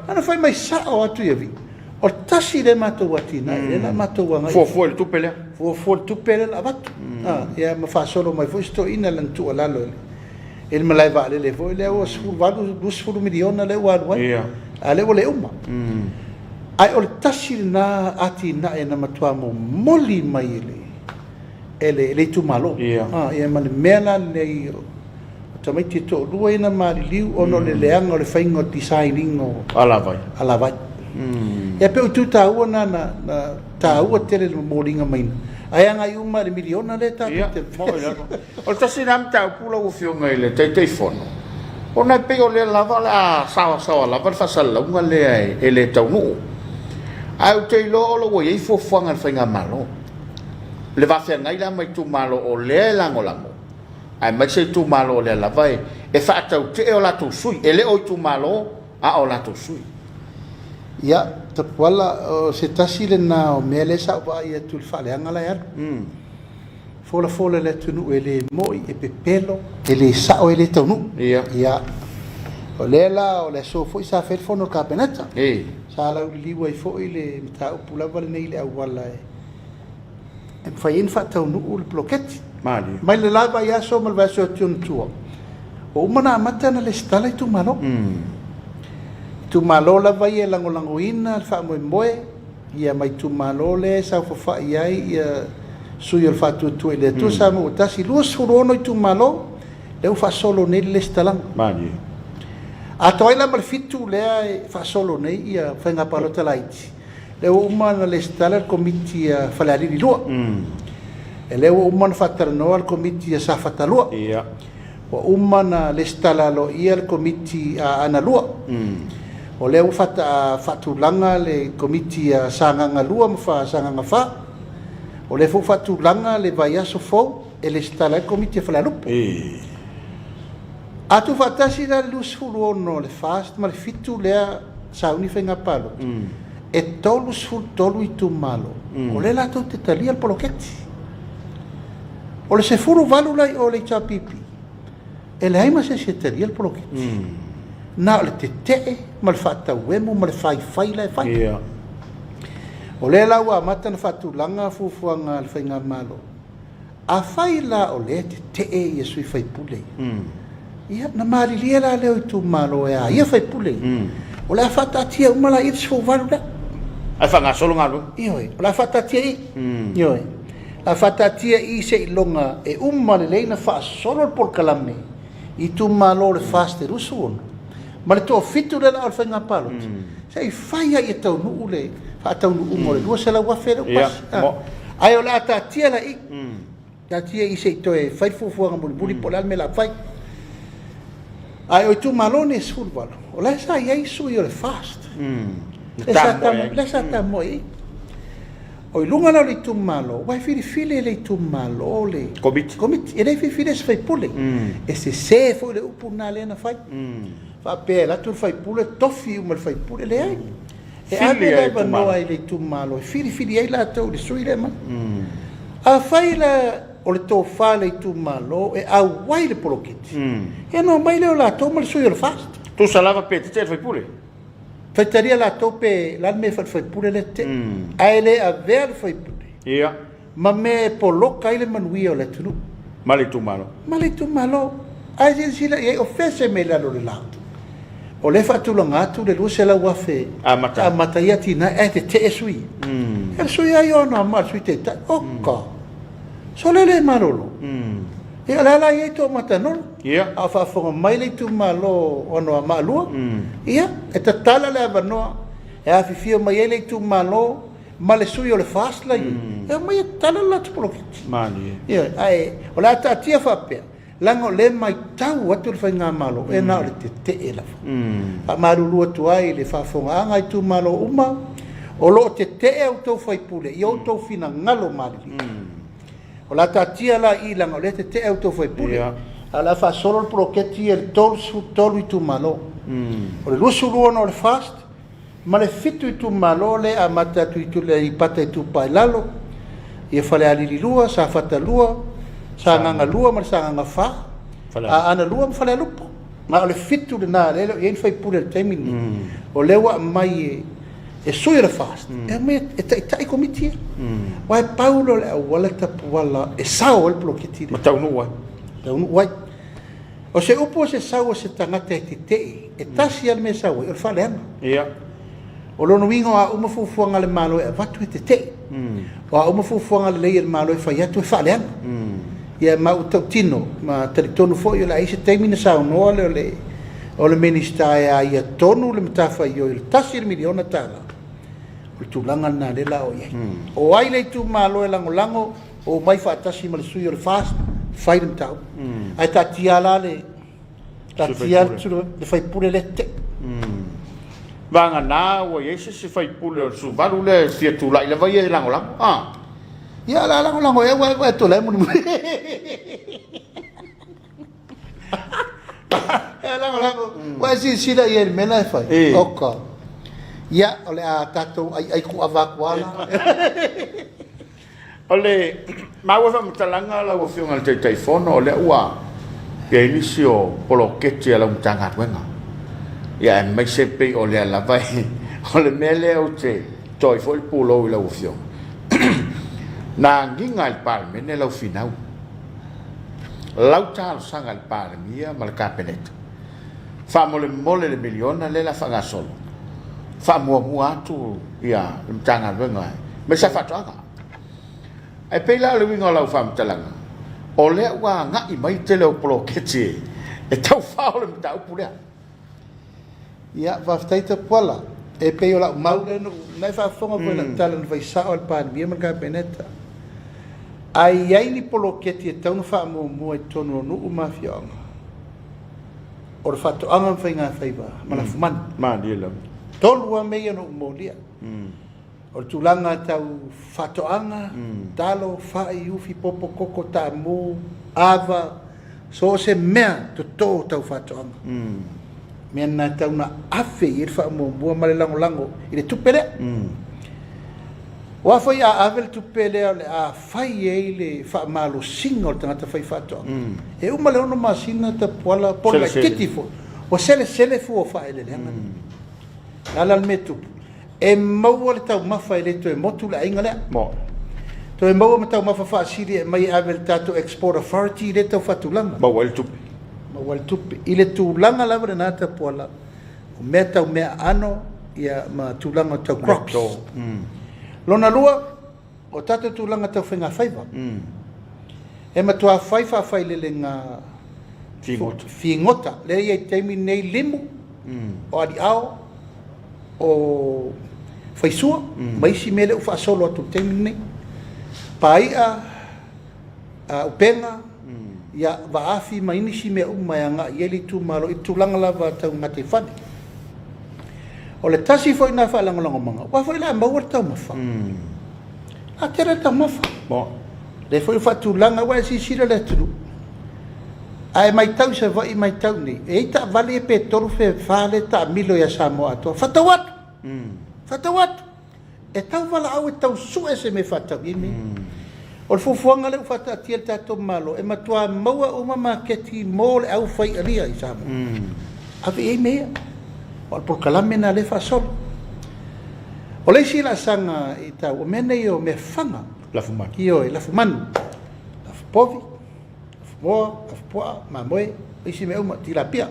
Ana fai mai sao atu ia Vi, O le tasi lea matou atinae lea la matou agai. Fuafua i le tupe lea. Fuafua i le tupe lea la avatu. Ia ma faasolo mai foi si toeaina lana tuualalo i le i le malae vaalele foi lea ua 18, 20 miliona lea ua alu ai. A lea ua le uma. Ae o le tasi lena atinae na matua momoli mai e le e le, le itumalo. Ia ma le mea la lenei o tamaiti e toalua ia na maliliu ona o le leaga o le faiga o design ina o alavai. Alavai. Ia pei o itu taua na na, na taua tele le momoliga mai ae agai uma i le miliona lea tatou te O le tasi lena mataupu lau Afioga i le Taitaifono, ona e pei o lea lava o le a saoasaoa lava le faasalalauga lea e le taunuu. Ae ou te iloa o lo o ua i ai fuafuaga a le Faigamalo, le va feagai la ma itumalo o lea e lagolago, aemaise itumalo o lea lava e faatautee o latou sui, e le o itumalo a o latou sui. Ia, Tapuala, o se tasi lena o mea lea sa ou vaai atu i le faaleaga la e alu. Folafola i le atunuu e le moi, e pepelo, e le sao, e le taunuu. Ia. O lea la, o le aso foi sa fai le fono a le Kapeneta. Sa lauliliu ai foi le mataupu lava lenei i le auala e mafai ai ona faataunuu le poloketi. Malie. Mai le la vaiaso ma le vaiaso atu i ona tua, ua uma ona amata ona lesitala itumalo. Itumalo lava ia e lagolagoina le faamoemoe, ia ma itumalo lea e saofafai ai ia sui o le Faatuatua i le Atua Samoa ua Tasi, 26 itumalo lea ua faasolo nei le lesitalaga. Malie. Atoa ai la ma le 7 lea e faasolo nei ia faiga palota laiti, lea ua uma ona lesitala le komiti a Falealili 2. E lea ua uma ona faatalanoa le komiti a Safata 2. Ua uma ona lesitala aloaia le Komiti a Aana 2. O lea ua faatulaga le Komiti a Sagaga 2 ma Sagaga 4. O lea foi ua faatulaga le vaiaso fou e lesitala ai le Komiti a Falealupo. A tuufaatasi la le 26 o le FAST ma le 7 lea sauni faiga palota, e 33 itumalo o lea latou te talia le poloketi. O le 18 la i o le HRPP, e leai ma se isi e talia le poloketi. Na o le tetee ma le faatauemu ma le faifai la e fai. O lea la ua amata ona faatulaga fuafuaga a le Faigamalo. Afai la o lea e tetee ia sui faipule ia, ia na malilie la lea o itumalo e a ia faipule ia, o le a faataatia uma la i le 18 lea. Ae faagasolo galuega. Ioe, o le a faataatia i. Ioe. O le a faataatia i seiloga e uma lelei ona faasolo le polokalame i itumalo o le FAST e 26 ma le toafitu lea la o le faiga palota, se i fai lava ia taunuu le faataunuuga o le 200,000 lea ua pasi. Ae o le a taatia la i, taatia i se i toe fai le fuafuaga mulimuli po o le a le mea o le a fai. Ae o itumalo nei e 18, o la e sa i ai sui o le FAST. Lea sa tamoe i ai. O i luga la o le itumalo, aua e filifili e le itumalo le Komiti. Komiti. E le filifili e se faipule. E sese foi le upu lena lea na fai. Faapea e alu atu le faipule, tofi uma e le faipule. Leai. E ave le avanoa i le itumalo e filifili ai latou i le sui lea e aumai. Afai la o le tofa a le itumalo e auai le poloketi, ia ona omai lea o latou ma le sui o le FAST. Tusa lava pe tetee le faipule. Faitalia latou pe o le a le mea e fai i le faipule lea tetee. Ae le avea le faipule ma mea e poloka ai le manuia o le atunuu. Ma le itumalo. Ma le itumalo. Ae silasila i ai, o fea se mea i lalo o le la? O lea e faatulaga atu le 200,000 e amata ai atinae ae tetee sui. Ia le sui lava ia o Anoamaa, le sui taitai. Oka! Sole le malolo. Ia o le a la i ai tō matanolo? A o faafofoga mai le itumalo o Anoamaa 2, ia, e tatala le avanoa e afifio mai ai le itumalo ma le sui o le FAST la i ai, e omai e tatala le latou poloketi. Ioe, ae o le a taatia faapea, leaga o lea e matau atu le Faigamalo, e na o le tetee lava. Faamalulu atu ai i le faafofogaaga a itumalo uma, o lo o tetee a outou faipule i o outou finagalo malilie. O le a taatia la i i leaga o lea e tetee a outou faipule, ae o le a faasolo le poloketi ia i le 33 itumalo. O le 26 o le FAST ma le 7 itumalo lea e amata atu i Aleipata Itupa i Lalo, ia Falealili 2, Safata 2, Sagaga 2 ma le Sagaga 4, Aana 2 ma Falealupo. Ma o le 7 lena lea e le o i ai ni faipule i le taimi lenei. O lea ua aumai E sui o le FAST e aumai e taitai Komiti ia. Aua e pau lea o le auala tapuala e sao ai le poloketi lea. Ma taunuu ai. Taunuu ai. O se upu o se sau a se tagata e tetee, e tasi lava le mea e sau ai, o le faaleaga. Ia. O lona uiga o a uma fuafuaga a le Malo e avatu e tetee. O a uma fuafuaga lelei a le Malo e fai atu e faaleaga. Ia ma ua tautino ma talitonu foi o le a i ai se taimi ona saunoa lea o le o le Minisita e a ia tonu le matafaioi o le $1 miliona. O le tulaga lena lea la o i ai. O ai le itumalo e lagolago, omai faatasi ma le sui o le FAST fai le mataupu. Ae taatia la le taatia le sui usufono lea tetee. Vagana ua i ai se isi sui usufono o le 18 lea e fia tulai lava ia e lagolago. Ah. Ia, o le a lagolago ea ua e tulai mulimuli. E lagolago. Ua e silasila i ai i le mea la e fai? Oka. Ia, o le a tatou aiai kuava atu lava la. O le maua faamatalaga lau Afioga i le Taitaifono, o lea ua i ai nisi o poloketi a lau Matagaluega, ia aemaise pei o lea lava e, o le mea lea ou te to ai foi le pulou i lau Afioga, na agiga i le Palemene lau finau, lau talosaga i le Palemia ma le Kapeneta, faamolemole le miliona lea o le a faagasolo, faamuamua atu ia le Matagaluega aemaise lava faatoaga. Ae pei la o le uiga o lau faamatalaga, o lea ua agai mai le tele o poloketi e tau fao le mataupu lea. Ia, faafetai Tapuala. E pei o lau mau lea na ou, na e faafofoga foi i lau tala na fai sao a le Palemia ma le Kapeneta. A i ai ni poloketi e tatau ona faamuamua i totonu o nuu ma afioaga, o le faatoaga ma faigafaiva ma lafumanu. Malie lava. Tolu lava mea ia na ou molia. O le tulaga tau faatoaga, talo, fai, ufi, popo, koko, taamu, ava, so o se mea toto tau faatoaga. Mea na e tau na ave i ai le faamuamua ma le lagolago i le tupe lea. Aua foi a ave le tupe lea o le a fai ai le faamalosiga o le tagata faifaatoaga, e uma le 6 masina tapuala po o le laitiiti foi, ua selesele fua o faaeleeleaga nei. O le a la le mea e tupu? E maua le taumafa e le toe motu le aiga lea. Toe maua ma taumafa faasili e aumai e ave i le tatou Export Authority lea e tau faatulaga. Maua ai le tupe. Maua ai le tupe. I le tulaga lava lena tapuala, o mea tau meaaano ia ma tulaga tau crops. Lona lua, o tatou tulaga tau faigafaiva. E matua fai faafailelega Figota. Figota. Lea e i ai i le taimi lenei limu, o aliao, o faisua, ma isi mea lea ua faasolo atu i le taimi lenei. Pai'a, upega, ia, vaafi ma nisi mea uma e agai i ai le itumalo i tulaga lava tau gataifale. O le tasi foi lena faalagolagomaga, aua foi o le a maua le taumafa. A tele le taumafa. Lea foi ua faatulaga, aua e silasila le atunuu, a e matau i Savaii, matau i inei, e i ai taavale ia pe 3 pe 4 lea e taamilo ia Samoa atoa, faatau atu, faatau atu. E tau valaau e tau sue se mea e faatau i ai mea. O le fuafuaga lea ua faataatia e le tatou Malo, e matua maua uma maketi mo le au fai alia i Samoa. Ave i ai mea ia. O le polokalame lena lea e faasolo. O le isi laasaga i tau, o mea nei o mea faga. Lafumanu. Ioe, lafumanu. Lafupovi. Lafumoa, lafupuaa, mamoe, ma isi mea uma, tilapia.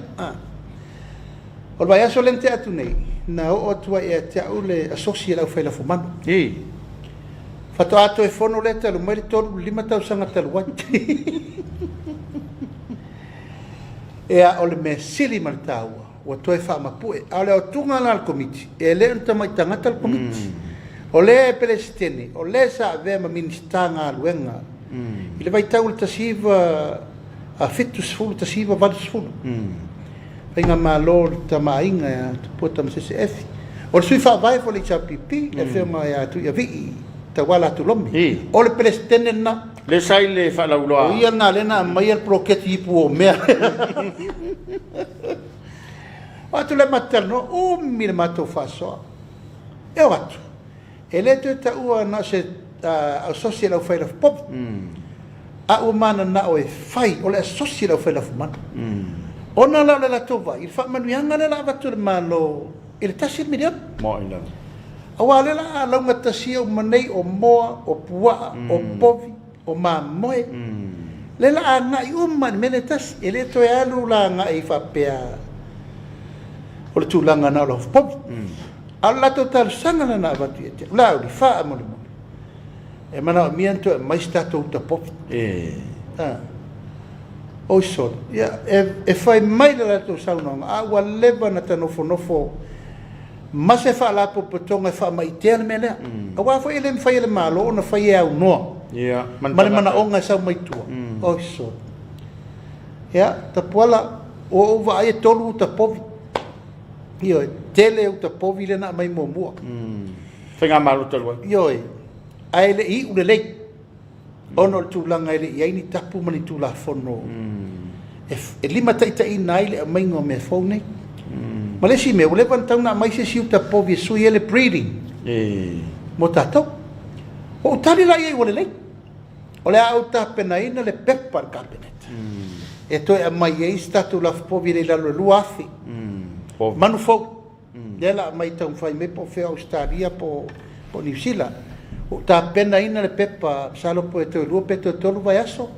O le vaiaso lea na tea atu nei, na oo atu ai ia te au le asosi a le aufai lafumanu. Faatoa toe fono lea talu mai le 35 tausaga talu ai. Ea, o le mea sili ma le taua, ua toe faamapue. A o le aotuga la a le Komiti, e le o ni tamai tagata le Komiti. O lea e Peresetene, o le sa avea ma Minisita Galuega i le vaitau o le 1970, 1980, Faigamalo o le Tama a Aiga ia Tupua Tamasese Efi. O le sui faavae foi o le HRPP, le afioga ia Tuiavii Tauala atu Lomi. O le Peresetene lena. Lea sa i le faalauiloa. O ia lena lea na aumaia le poloketi ipu o mea. O atu lea matou talanoa, umi le matou faasoa. E o atu, e le toe taua na o se asosi a le aufai lafupovi, a ua mananao e fai o le asosi a le aufai lafumanu. Ona la o le latou vaai i le faamanuiaga lea o le a avatu e le Malo i le $1 miliona. Moni lava. Aua o lea la a laugatasia uma nei o moa, o puaa, o povi, o mamoe, lea la a agai uma i le mea lea e tasi. E le toe alu la agai faapea o le tulaga na o le ofopovi. A o le latou talosaga lena na avatu ia te au, Laauli, faamolemole, e manaomia ona toe aumai se tatou uta povi. Oi sole, ia e fai mai le latou saunoaga, a ua leva ona ta nofonofo ma se faalapotopotoga e faamaitea le mea lea. Aua foi e le mafai e le Malo ona fai e aunoa ma le manaoga e sau mai tua. Oi sole. Ia, Tapuala, ua ou vaai e 3 uta povi. Ioe, tele uta povi lea na aumai muamua. Faigamalo talu ai. Ioe, ae le i iu lelei. Ona o le tulaga e le i i ai ni tapu ma ni tulafono e limataitaiina ai le aumaiga o mea fou nei. Ma le isi mea, ua leva ona tatau ona aumai se isi uta povi e sui ai le breeding mo tatou. Ua ou tali la i ai ua lelei. O le a ou tapenaina le pepa a le Kapeneta e toe aumai ai se tatou lafupovi e le i lalo o le 2,000 manu fou. Lea la aumai taumafai mai po o fea o Ausetalia po o Niu Sila. Ua ou tapenaina le pepa, masalo po e toe 2 pe toe 3 vaiaso,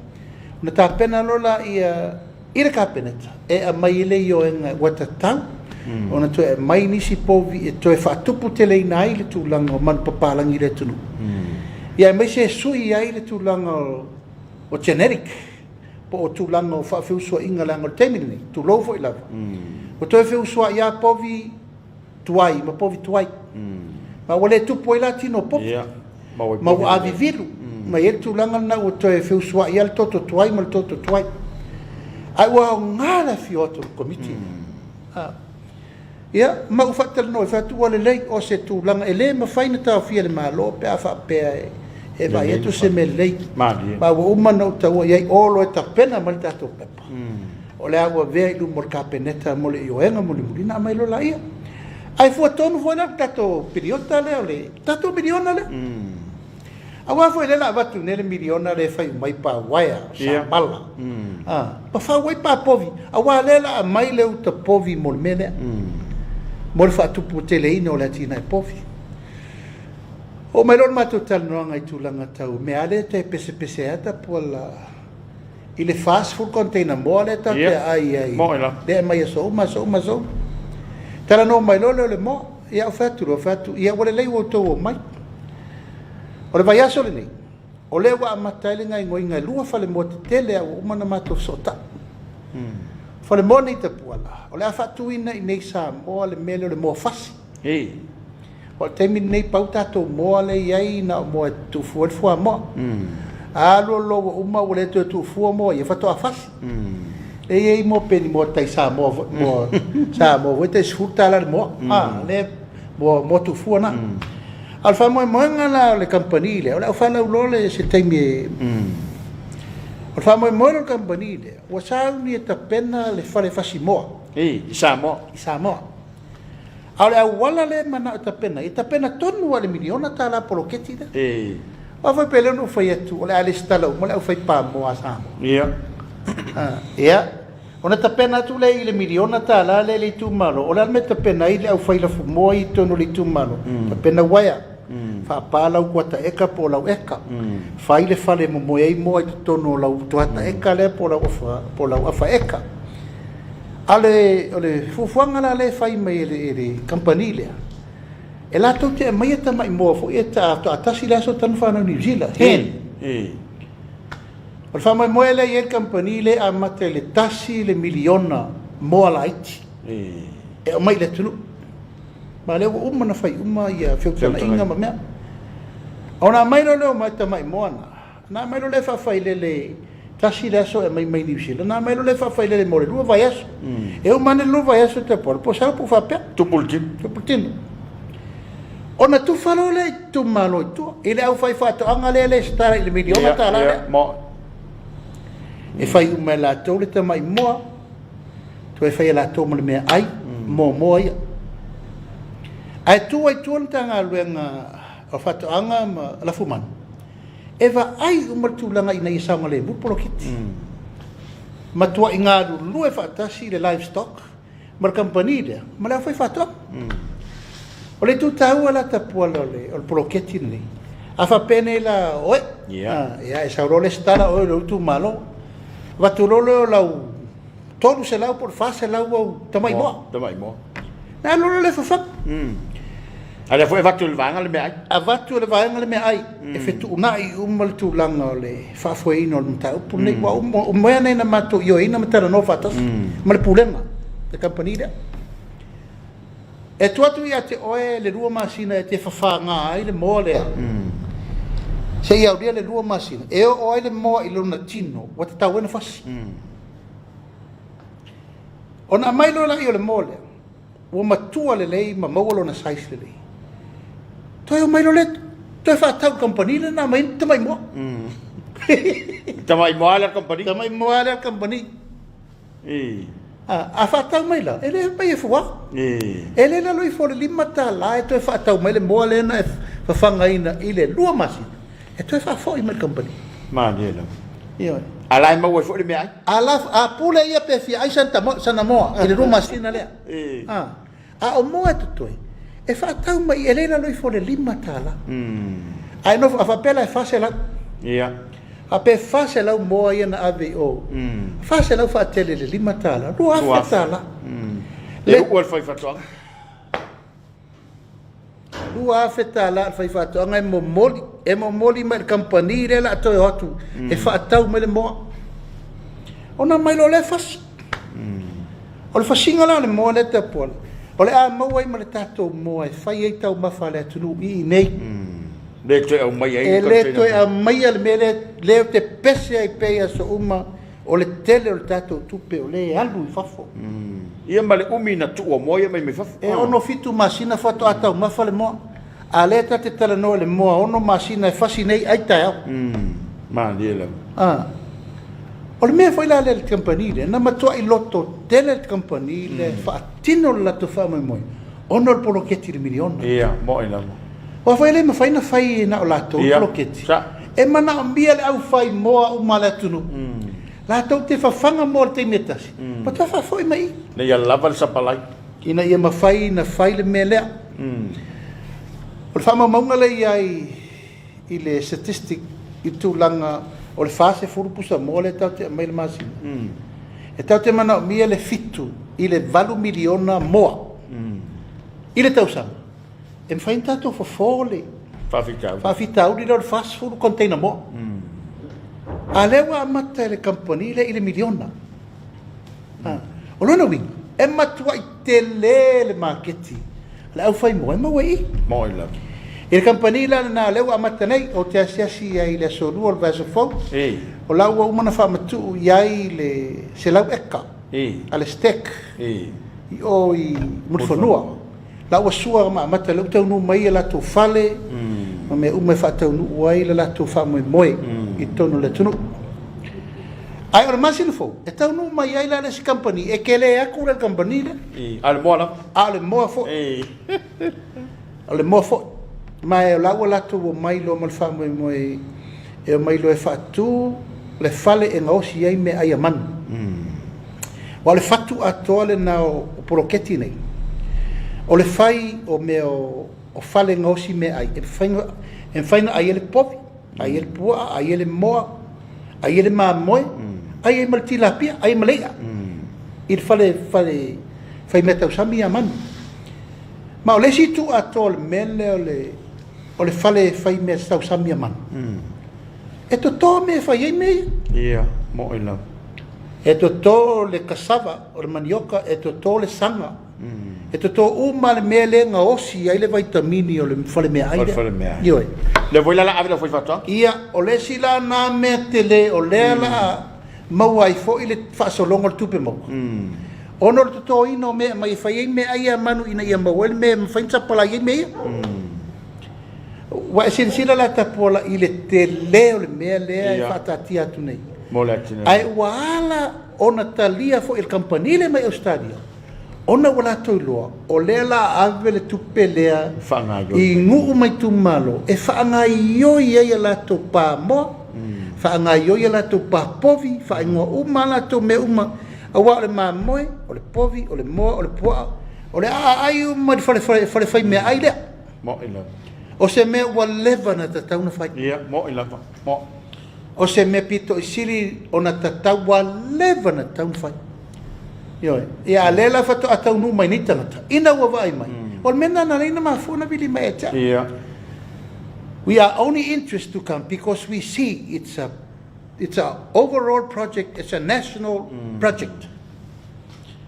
ona tapena loa lea i le Kapeneta e aumai ai le ioega ua tatau ona toe aumai nisi povi e toe faatuputeleina ai le tulaga o manupapalagi i le atunuu. Ia aemaise e sui ai le tulaga o genetic po o tulaga o faafeusuaiga leaga o le taimi lenei, tulou foi lava, ua toe feusuai lava povi tuai ma povi tuai. Ma ua le tupu ai la tino o povi. Ma ua avivilu. Ma e i ai le tulaga lena ua toe feusuai lava le toto tuai ma le toto tuai. Ae ua aoga le afio atu o le Komiti. Ia, ma ou faatalanoa ai, fai atu, ua lelei, o se tulaga e le mafai ona taofia e le Malo pe a faapea e vaai atu se mea lelei. Ma ua uma ona ou taua i ai, o loa e tapena mai le tatou pepa, o le a ou avea i luma o le Kapeneta mo le ioega mulimuli ona aumai loa laia. Ae fua tonu foi la le tatou piliota lea, o le tatou miliona lea. Aua foi lea la avatu nei le miliona lea e fai uma ai pa uaea, samala, ma fau ai pa povi, aua lea la aumai le uta povi mo le mea lea, mo le faatuputeleina o le atinae povi. Oo mai loa le matou talanoaga i tulaga tau mea lea e toe pesepese ai Tapuala i le 40 container moa lea tatou te aai ai, lea e aumai aso uma, aso uma, aso uma. Talanoa mai loa lea o le moa. Ia ou fai atu loa, fai atu, ia ua lelei ua outou omai. O le vaiaso lenei, o lea ua amata ai le gaoioiga e 2 falemoa tetele a ua uma ona matou fesootai. Falemoa nei Tapuala, o le a faatuina i nei i Samoa le mea lea o le moa fasi. O le taimi lenei pau tatou moa lea e i ai na o moa e tuufua ai le fuamoa. A alu loa ua uma ua le toe tuufua moa ia faatoa fasi. E i ai moa peni moa tai Samoa foi moa Samoa foi tai $10 le moa. A lea moa moa tuufua na. A o le faamoemoega la o le kamupani lea, o le aufalauloa le se taimi e O le faamoemoe lea o le kamupani lea, ua sauni e tapena le fale fasi moa. I Samoa. I Samoa. A o le auala lea e manao e tapena ai, e tapena tonu lava i le miliona tala poloketi lea. Aua foi pe le ona ou fai atu, o le a lesitala uma le aufai pamoa a Samoa. Ia, ona tapena atu lea i le miliona tala lea i le itumalo, o le a le mea e tapena ai le aufai lafumoa i totonu o le itumalo? Tapena uaea, faapa lau kuata eka po o lau eka, fai le fale e momoe ai moa i totonu o lau kuata eka lea po o lau afa eka. A o le fuafuaga la lea e fai mai e le kamupani lea, e latou te aumaia tamai moa foi e faatoa tasi le aso talu fanau i Niu Sila, hen. O le faamoemoe lea e i ai le kamupani lea e amata i le 1 le miliona moa laiti e aumai i le atunuu. Ma o lea ua uma ona fai uma ia feutagaiga ma mea. Ona aumai loa lea o tamai moa na, Na aumai loa lea faafailele tasi le aso e aumai mai Niu Sila, na aumai loa lea faafailele mo le 2 vaiaso. E uma ane le 2 vaiaso te pola, po o se upu faapea. Tupu le tino. Tupu le tino. Ona tufa loa lea i itumalo i tua, i le aufaifaatoaga lea e lesitala i le miliona tala lea. E fai uma e latou le tamai moa, toe fai e latou ma le meaai, moa ia. Ae tu ai tua le Matagaluega o Faatoaga ma Lafumanu, e vaai uma le tulaga ina ia saogalemu le poloketi. Matuai galulue faatasi le livestock ma le kamupani lea ma le aufaifaatoaga. O le itu taua la Tapuala o le, o le poloketi lenei, a faapea nei la oe, Ia. ia e sau loa le isi tala oe o lou itumalo, avatu loa lea o lau 300 po o le 400 au tamai moa. Tamai moa. Na alu loa lea fafaga. A lea foi e avatu e le vaega le meaai. Avatu e le vaega le meaai e fetuunai uma le tulaga o le faafoeina o le mataupu lenei. Ua uma, o mea nei na matou ioeina ma talanoa faatasi ma le pulega, le kamupani lea. E tuu atu ia te oe le 2 masina e te fafaga ai le moa lea, seia aulia le 2 masina e oo ai le moa i lona tino ua tatau ai ona fasi. Ona aumai loa lea o le moa lea, ua matua lelei ma maua lona size lelei. Toe omai loa lea toe faatau i le kamupani lea na aumai ai le tamai moa. Tamai moa lea le kamupani. Tamai moa lea le kamupani. A faatau mai la, e le mai e fua. E le lalo ifo o le $5 e toe faatau mai le moa lea na e fafagaina i le 2 masina, e toe faafoi mai i le kamupani. Malie lava. Ioe. A la e maua ai foi le meaai. A la, a pule ia pe fia ai sana moa i le 2 masina lea. A o moa e totoe, e faatau mai e le i lalo ifo o le $5. Ae nofo, a faapea la e 400. Ia. A pe 400 moa ia na ave i o, 400 faatele i le $5, $2,000. Le u'u a le faifaatoaga. $2,000 a le faifaatoaga e momoli, e momoli mai i le kamupani lea o le a toe o atu e faatau mai le moa. Ona aumai loa lea fasi. O le fasiga la o le moa lea Tapuala, o le a maua ai ma le tatou moa e fai ai taumafa a le atunuu i inei. Le toe aumaia ai E le toe aumaia le mea lea, lea ou te pese ai pea i aso uma, o le tele o le tatou tupe o lea e alu i fafo. Ia ma le umi na tuu o moa ia mai mai fafo. E 6 7 masina faatoa taumafa le moa. A lea ta te talanoa i le moa 6 masina e fasi nei ai taeao. Malie lava. A. O le mea foi la lea i le kamupani lea, na matuai loto tele le kamupani lea e faatino le latou faamoemoe ona o le poloketi i le miliona. Ia, mo'i lava. Aua foi e le mafai ona fai na o latou le poloketi. E manaomia le aufai moa uma a le atunuu, latou te fafaga moa i le taimi e tasi, ma toe faafoi mai i i. Ina ia lava le sapalai. Ina ia mafai ona fai le mea lea. O le faamaumauga lea e i ai i le statistic i le tulaga o le 40 pusamoa lea tatou te aumai i le masina, e tatou te manaomia le 7 i le 8 miliona moa i le tausaga e mafai ona tatou fofo le faafitauli lea o le 40 container moa. A lea ua amata e le kamupani lea i le miliona. O lona uiga, e matuai tele le maketi a le aufaimoa e maua i i. Moi lava. I le kamupani la lena lea ua amata nei, ou te asiasi i ai i le aso Lua o le vaiaso fou, o la ua uma ona faamatuu i ai le 100 eka a le STEC i o i Mulifanua. La ua sua ma amata, lea ua taunuu mai a latou fale ma mea uma e faataunuu ai le latou faamoemoe i totonu o le atunuu. Ae o le masina fou, e taunuu mai ai la le isi kamupani, e tele atu le kamupani lea. A o le moa lava. A o le moa foi. O le moa foi. Ma o la ua latou omai loa ma le faamoemoe e omai loa e faatu le fale e gaosi ai meaai a manu. Aua o le fatu atoa lena o poloketi nei, o le fai o mea o fale gaosi meaai e mafai ona ai ai le povi, ai ai le puaa, ai ai le moa, ai ai le mamoe, ai ai ma le tilapia, ai ai ma le i'a i le fale fale fai mea tausami a manu. Ma o le isi itu atoa o le mea lea o le fale fai mea tausami a manu, e toto mea e fai ai mea ia. Ia, mo'i lava. E toto le cassava, o le manioka, e toto le saga, e toto uma le mea lea e gaosi ai le vaitamini o le fale meaai lea. O le fale meaai. Ioe. Lea foi la o le a ave i le aufaifaatoaga? Ia, o le isi la na mea tele o lea o le a maua ai foi le faasologa o le tupe maua, ona o le totoina o mea e aumai e fai ai meaai a manu ina ia maua ai le mea e mafai ona sapalai ai mea ia. Ua e silasila la Tapuala i le tele o le mea lea e faataatia atu nei. Mo le atinae. Ae ua ala ona talia foi e le kamupani lea mai Ausetalia, ona ua latou iloa o lea la a ave le tupe lea i nuu ma itumalo e faagaoioi ai a latou pa moa, faagaoioi a latou pa povi, faaigoa uma a latou mea uma, aua o le mamoe, o le povi, o le moa, o le puaa, O le a aai uma i le fale, fale, fale fai meaai lea. Mo'i lava. O se mea ua leva na tatau na fai. Ia, mo'i lava. Mo'i. O se mea pito i sili ona tatau ua leva na tatau na fai. Ioe. Ia, a lea la faatoa taunuu mai nei tagata, ina ua vaai mai, o le mea lena na ala ai ona mafua ona vili mai ia te au. Ia. We are only interest to come because we see it's a it's a overall project, it's a national project.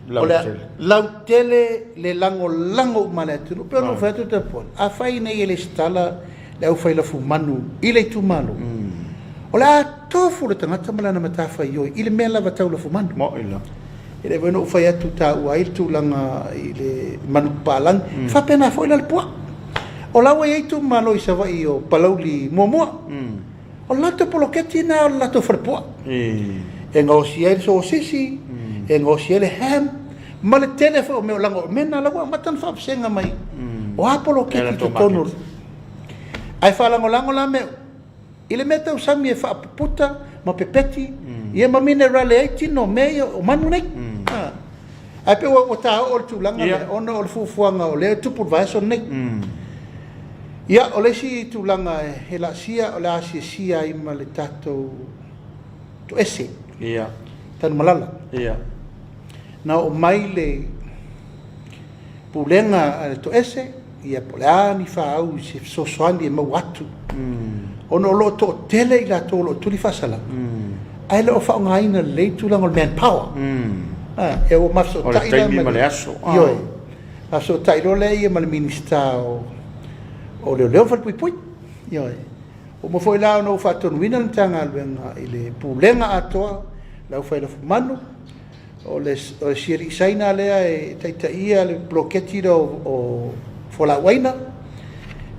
O le lautele le lagolago uma a le atunuu. Pei ona ou fai atu Tapuala, afai nei e lesitala le aufai lafumanu i le itumalo, o le a tofu le tagata ma lana matafaioi i le mea lava tau lafumanu. E le foi na ou fai atu taua ai le tulaga i le manu papalagi, e faapena foi la le puaa. O la ua i ai itumalo i Savaii o Palauli muamua. O le latou poloketi lena o le latou falepuaa. E gaosia ai le sosisi, e gaosia ai le ham, ma le tele foi o mea o laga o mea na la ua amata ona faavasega mai. O a poloketi i totonu. Ae faalagolago la mea i le mea tau sami e faapuputa ma pepeti, ia ma minerale ai tino o mea ia o manu nei. Ae pei ua taoo le tulaga lea ona o le fuafuaga o lea e tupu le vaiaso lenei. Ia, o le isi tulaga e laasia, o le a asiasia ai ma le tatou toese, Tanumalala. Na oo mai le pulega a le toese, ia po o le a ni faau i se fesoasoani e maua atu, ona o lo o toatele i latou o lo o tuli faasalaga, ae le o faaaogaina lelei le tulaga o le manpower. Ia ua mafesootai la ma le aso. Ioe, mafesootai loa lea ia ma le Minisita o Leoleo ma Falepuipui. Ioe. Ua uma foi la ona ou faatonuina le Matagaluega i le Pulega atoa, le aufai lafumanu, O le si alii Saina lea e taitaia le poloketi lea o fualaau aina,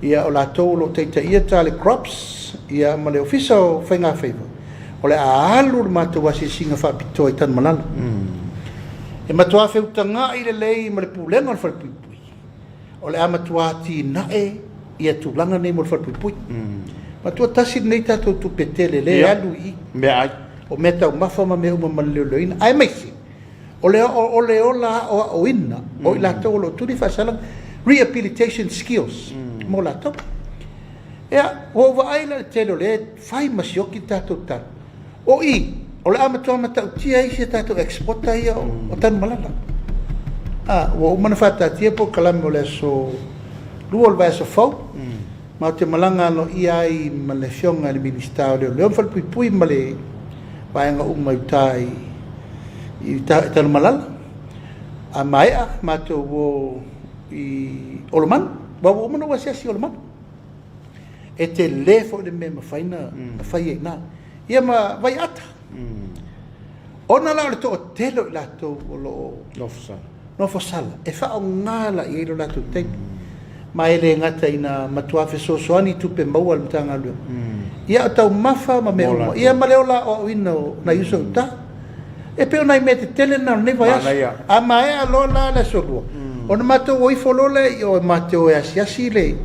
ia o latou o lo o taitaia Tale Crops, ia ma le Ofisa o Faiga Faiva, o le a alu le matou asiasiga faapitoa i Tanumalala. E matua feutaga'i lelei ma le Pulega o le Falepuipui, o le a matua atinae ia tulaga nei mo le falepuipui. Matua tasi lenei tatou tupe tele lea e alu i i. Meaai. O mea taumafa ma mea uma ma le leoleoina. Aemaise o le o le ola aoaoina o i latou o lo o tuli faasalaga, rehabilitation skills mo latou. Ia, ua ou vaai la i le tele o lea e fai ma sioki le tatou talo. O i, o le a matua matautia ai si a tatou exporter ia o Tanumalala. A, ua uma ona faataatia polokalame o le aso 2 o le vaiaso fou, ma ou te malaga aloaia ai ma le Afioga i le Minisita o Leoleo ma Falepuipui ma le vaega uma i uta i Tanumalala. A maea, matou o i Olomanu, aua ua uma ona ou asiasi i Olomanu. E tele foi le mea e mafai ona fai ai i ina. Ia ma vaiaata. Ona la o le toatele o i latou o lo o nofosala, e faaaoga la i ai lo latou taimi. Ma e le gata ina matua fesoasoani i tupe maua a le Matagaluega, ia o taumafa ma mea uma, ia ma le ola aoaoina o nai uso i uta. E pei o nai mea tetele na o lenei vaiaso. A maea loa la le aso lua, ona matou o ifo loa lea i o e matou o e asiasi le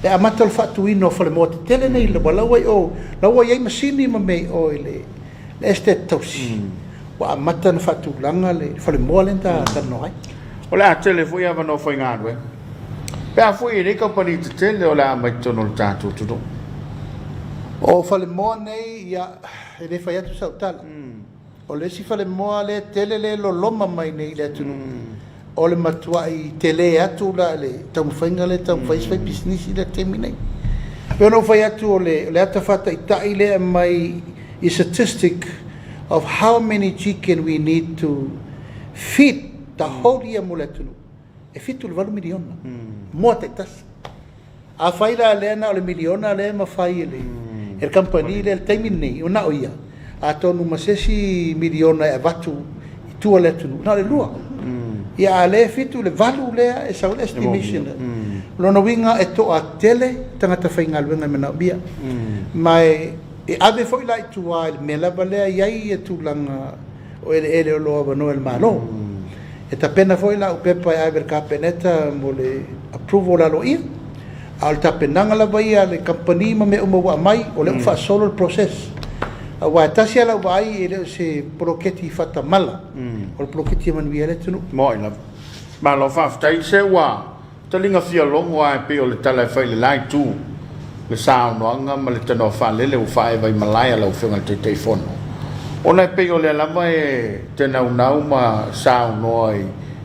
le amata o le faatuina o falemoa tetele nei, ua la ua i o, la ua i ai masini ma mea i o i le le Estate Tausi. Ua amata ona faatulaga le falemoa lea na talanoa ai. O le a tele foi avanoa faigaluega pe a foi e nei kamupani tetele o le a aumai totonu o le tatou atunuu. O falemoa nei, ia, e le fai atu sau tala. O le isi falemoa lea tele lea e loloma mai nei i le atunuu, o le matuai tele atu la i le taumafaiga lea e taumafai ai se faipisinisi i le taimi nei. E pei ona ou fai atu o le ata faataitai lea e aumai i statistic of how many chicken we need to feed the whole year mo le atunuu, e 78 miliona moa taitasi. Afai la lea na o le miliona lea e mafai e le e le kamupani lea i le taimi lenei, na o ia, atonu ma se isi miliona e avatu i tua o le atunuu, na o le lua. Ia a o lea e 7 i le 8 lea e sau ai le estimation. O lona uiga e toatele tagata faigaluega e manaomia. Ma e ave foi la i tua i le mea lava lea e i ai tulaga o eleele o lo o avanoa e le Malo. E tapena foi lau pepa e ave i le Kapeneta mo le approval aloaia, a o le tapenaga lava ia a le kamupani ma mea uma ua aumai, o lea ua faasolo le process. Aua e tasi lava lau vaai e le o se poloketi faatamala, o le poloketi e manuia ai le atunuu. Mo'i lava. Malo faafetai se ua taliga fia logo lava e pei o le tala e fai i le la itu, le saunoaga ma le tanoa faalele ua faaeva i malae a lau Afioga i le Taitaifono, ona e pei o lea lava e te naunau ma saunoa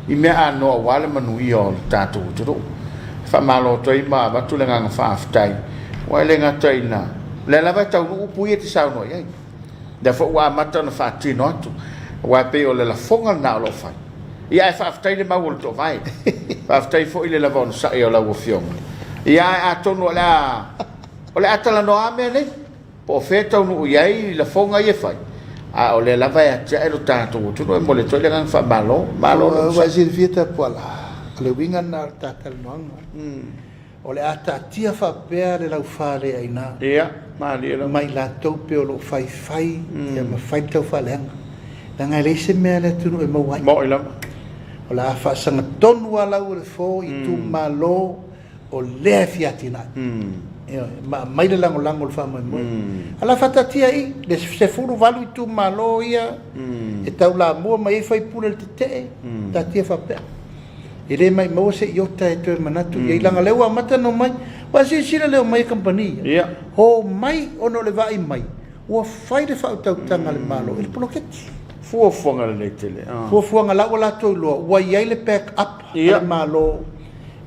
i mea anoa aua le manuia o le tatou atunuu. E faamalo atu ai ma avatu le agaga faafetai, aua e le gata ina o lea lava e taunuu upu ia e te saunoa i ai, lea foi ua amata ona faatino atu, aua e pei o le lafoga lena o lo o fai. Ia ae faafetai le mau o le toovae. Faafetai foi le lava onosai o lau Afioga. Ia ae atonu o le a o le a talanoa lava mea nei, po o fea e taunuu i ai lafoga ia e fai, a o lea lava e atiae lo tatou atunuu. E momoli atu ai le agaga faamalo. Malo le Ua onosai. e silafia Tapuala, o le uiga lena o le ta talanoaga. O le a taatia faapea le laufaleaina. Ia, malie lava. Ma i latou pea o lo o faifai ia ma fai le taufaaleaga, leaga e leai se mea a le atunuu e maua ai. Mo'i lava. O le a faasagatonu lava lau o le fo i itumalo o lea e fia atinae. Ioe, ma aumai le lagolago o le faamoemoe. A o le a faataatia i le 18 itumalo ia e taulamua mai ai faipule i le tetee, taatia faapea. E le maimaua se iota e toe manatu i ai, leaga o lea ua amata ona omai. Aua silasila i le omai a kamupani ia, omai ona o le vaai mai ua fai le faautautaga a le Malo i le poloketi. Fuafuaga lelei tele. Fuafuaga la ua latou iloa ua i ai le back up a le Malo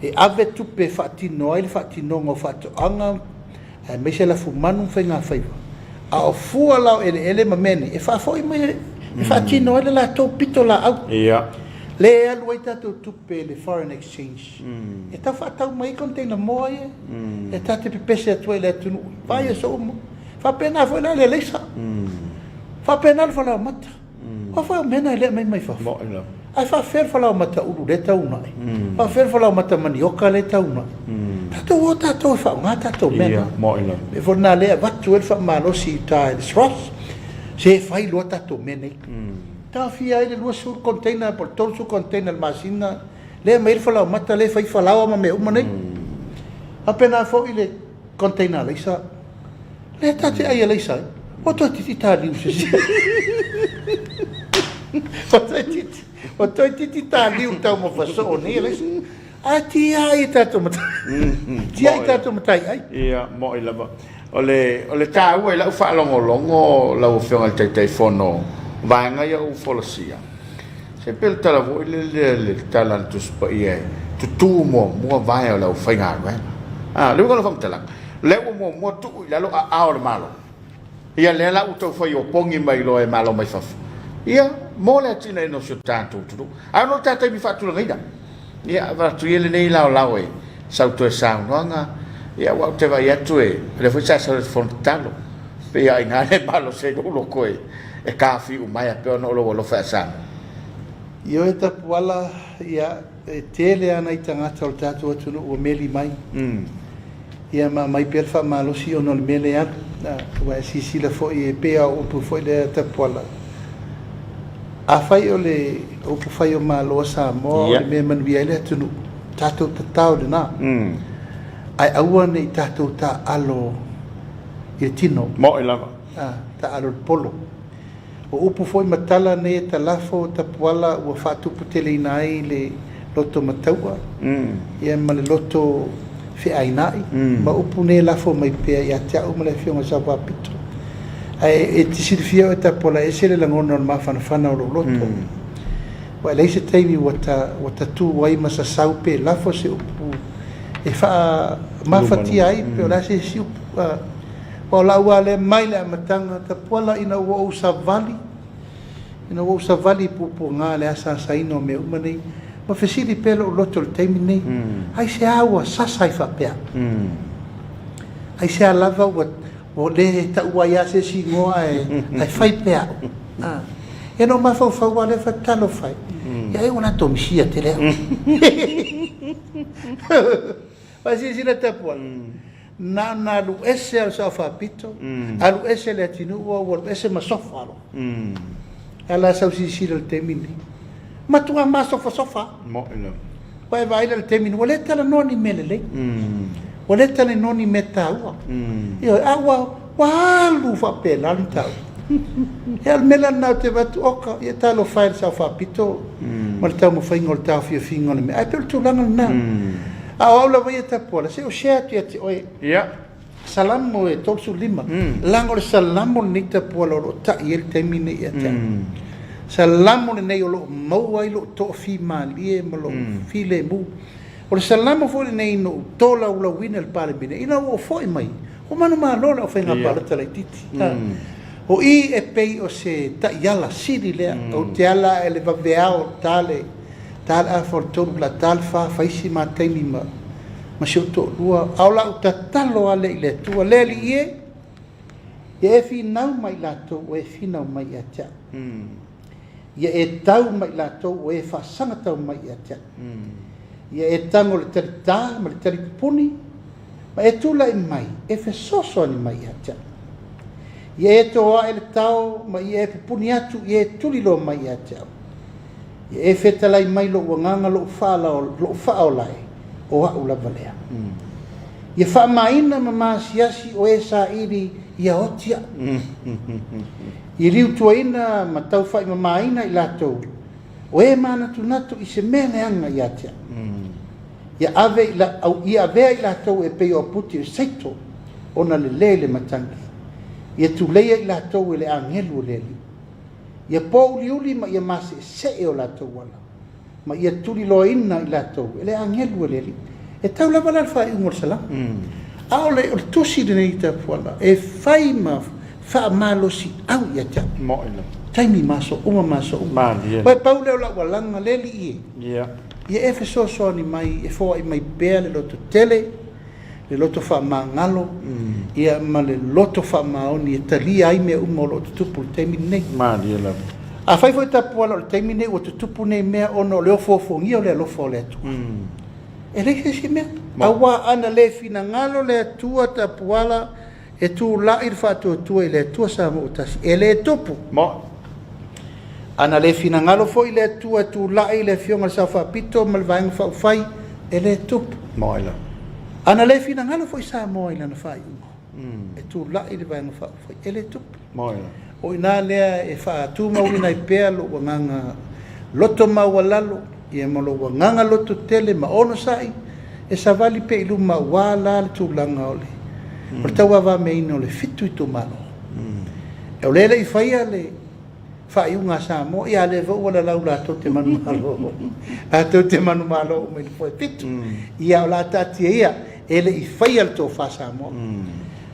e ave tupe e faatino ai le faatinoga o faatoaga aemaise lafumanu ma faigafaiva, a o fua la o eleele ma mea nei e faafoi mai e faatino ai le latou pitolaau. Lea e alu ai tatou tupe i le foreign exchange e tau faatau mai ai container moa ia e ta te pepese atu ai i le atunuu, vaai aso uma. Faapena foi la i le alaisa, faapena le falaoamata. Aua foi o mea na e le aumai mai fafo. Ae faafefea le falaoamata ulu lea e tau uunai? Faafefea le falaoamata manioka lea e tau uunai? Tatou o tatou e faaaoga tatou mea na. O le mea foi lena lea e avatu ai le faamalosi i uta i le SROS, se fai loa tatou mea nei. Taofia ai le 20 container po o le 30 container i le masina lea e aumai ai le falaoamata lea e fai falaoa ma mea uma nei. Faapena foi le container alaisa. Lea ta te ai alaisa ai. Ua toeitiiti ta liu se isi. Ua toeitiiti, ua toeitiiti ta liu taumafa soo nei alaisa. Ae tiai i tatou matai. Tiai i tatou matai ai. Ia, mo'i lava. O le, o le taua i lau faalogologo lau Afioga i le Taitaifono, vaega ia ua folasia, se pei o le tala foi lele le tala a le Tusi Paia e tutu muamua vae o le aufaigaluega. A, o le uiga o lau faamatalaga, Lea ua muamua tuu i lalo aao o le Malo. Ia lea la ua tau fai opogi mai loa e Malo mai fafo. Ia, mo le atinaeina o si o tatou atunuu. Ae ona o le ta taimi faatulagaina. Ia, avatu ia lenei laolao e sau toe saunoaga. Ia, aua ou te vaai atu e, o lea foi sa sau i le fono tatalo. Pei lava o i ina le malosi ai lou loto e kafiu mai a pei ona o lou alofa ia Samoa. Ioe Tapuala, ia, E tele lava nai tagata o le tatou atunuu ua meli mai, ia ma aumai pea le faamalosi ona o le mea lea e alu. Aua e silasila foi, e pei lava o upu foi lea Tapuala, afai o le upu fai o Malo a Samoa o le mea e manuia ai le atunuu, tatou tatao lena, ae aua ne i tatou taaalo i le tino. Mo'i lava. Taaalo i le polo. O upu foi ma tala nei e talafo tapuala ua faatuputeleina ai le loto mataua ia ma le loto feaina'i, ma upu nei e lafo mai pea ia te au ma le Afioga i le Saofaapito. Ae e te silafia oe Tapuala e ese le lagona o le mafanafana o lou loto. Ua e leai se taimi ua ta ua tatū ai ma sasau pe lafo se upu e faamafatia ai pe o le a se isi upu. Aua o lau lava lea mai le amataga, Tapuala ina ua ou savali, ina ua ou savali i puapuaga le asaasaina o mea uma nei, ma fesili pea lou loto i le taimi lenei, Aisea ua sasa ai faapea? Aisea lava ua, ua le taua ai lava se isi igoa ae, ae fai pea au? A. Ia na ou mafaufau lava lea, fai atu, Talofa e, ia ai ua latou misia tele au. Aua silasila Tapuala, na ona alu ese lava o le Sao Faapito, alu ese le atinuu ua alu ese ma sofa loa. E ala sau silasila i le taimi lenei. Matua masofasofa lava. Mo'i lava. Ua e vaai la i le taimi lenei, ua le talanoa ni mea lelei. Ua le talanoa ni mea taua. Ioe, a ua, ua alu faapena le mataupu. Ia, o le mea la lena ou te vaai atu, oka, ia talofa e i le Sao Faapito ma le taumafaiga o le taofiofiga o le mea. Ae pei o le tulaga lena. A o au lava ia Tapuala, se i ou share atu ia te oe. Salamo e 35, leaga o le Salamo lenei Tapuala o lo o tai ai le taimi lenei ia te au. Salamo lenei o lo o maua ai lou toafimalie ma lou filemu. O le Salamo foi lenei na ou tolaulauina i le Palemene ina ua ou foi mai, ua manumalo le aufaiga palota laitiiti. O i e pei o se taiala sili lea, ou te ala ae le vaveao, ta le ta le afa o le tolu, la ta le fa, fai si ma taimi ma ma si ou toalua, a o lau tatalo lava lea i le Atua, Le Alii e, ia e finau ma i latou ua e finau mai ia te au. Ia e tau ma i latou ua e faasagatau mai ia te au. Ia e tago le talitā ma le talipupuni, ma e tulai mai e fesoasoani mai ia te au. Ia e toae le tao ma ia e pupuni atu, ia e tuliloa mai ia te au. Ia e fetalai mai lou agaga lou faaola e, o au lava lea. Ia faamaina ma maasiasi o e saili ia oti au. Ia liutuaina ma taufaimamaina i latou o e manatunatu i se mea leaga ia te au. Ia ave ia avea i latou e pei o aputi o saito ona lele i le matagi. Ia tuleia i latou e le agelu o le Alii. Ia pōuliuli ma ia maseesee o latou ala, ma ia tuliloaina i latou e le agelu a le Alii. E tau lava la le faaiuga o le Salamo. A o le, o le tusi lenei i Tapuala e fai ma faamalosiau ia te au. Moni lava. Taimi ma aso uma ma aso uma. Malie. Aua e pau lea o lau alaga, le Alii e. Ia. Ia e fesoasoani mai, e foai mai pea le lototele, le loto faamagalo, ia ma le loto faamaoni e talia ai mea uma o lo o tutupu i le taimi lenei. Malie lava. Afai foi Tapuala o le taimi lenei ua tutupu nei mea ona o le ofoofogia o le alofa o le Atua, e leai se isi mea. Aua ana le finagalo le Atua Tapuala E tulai le faatuatua i le Atua Samoa ua tasi, e le tupu. Mo. Ana le finagalo foi le Atua e tulai le Afioga i le Sao Faapito ma le Vaega Faaupufai, e le tupu. Mo ila. Ana le finagalo foi Samoa i lana faaiuga, e tulai le Vaega Faaupufai, e le tupu. Mo ila. O i ina lea e faatumauina ai pea lou agaga loto maualalo, ia ma lou agaga lototele ma onosai, e savali pea i luma aua la le tulaga o le o le tauavameaina o le fitu itumalo. O lea e le i faia le faaiuga a Samoa, ia a lea foi ua lalau latou te manumalo, latou te manumalo uma i le foe fitu. Ia o le a taatia ia, e le i faia le tofa Samoa.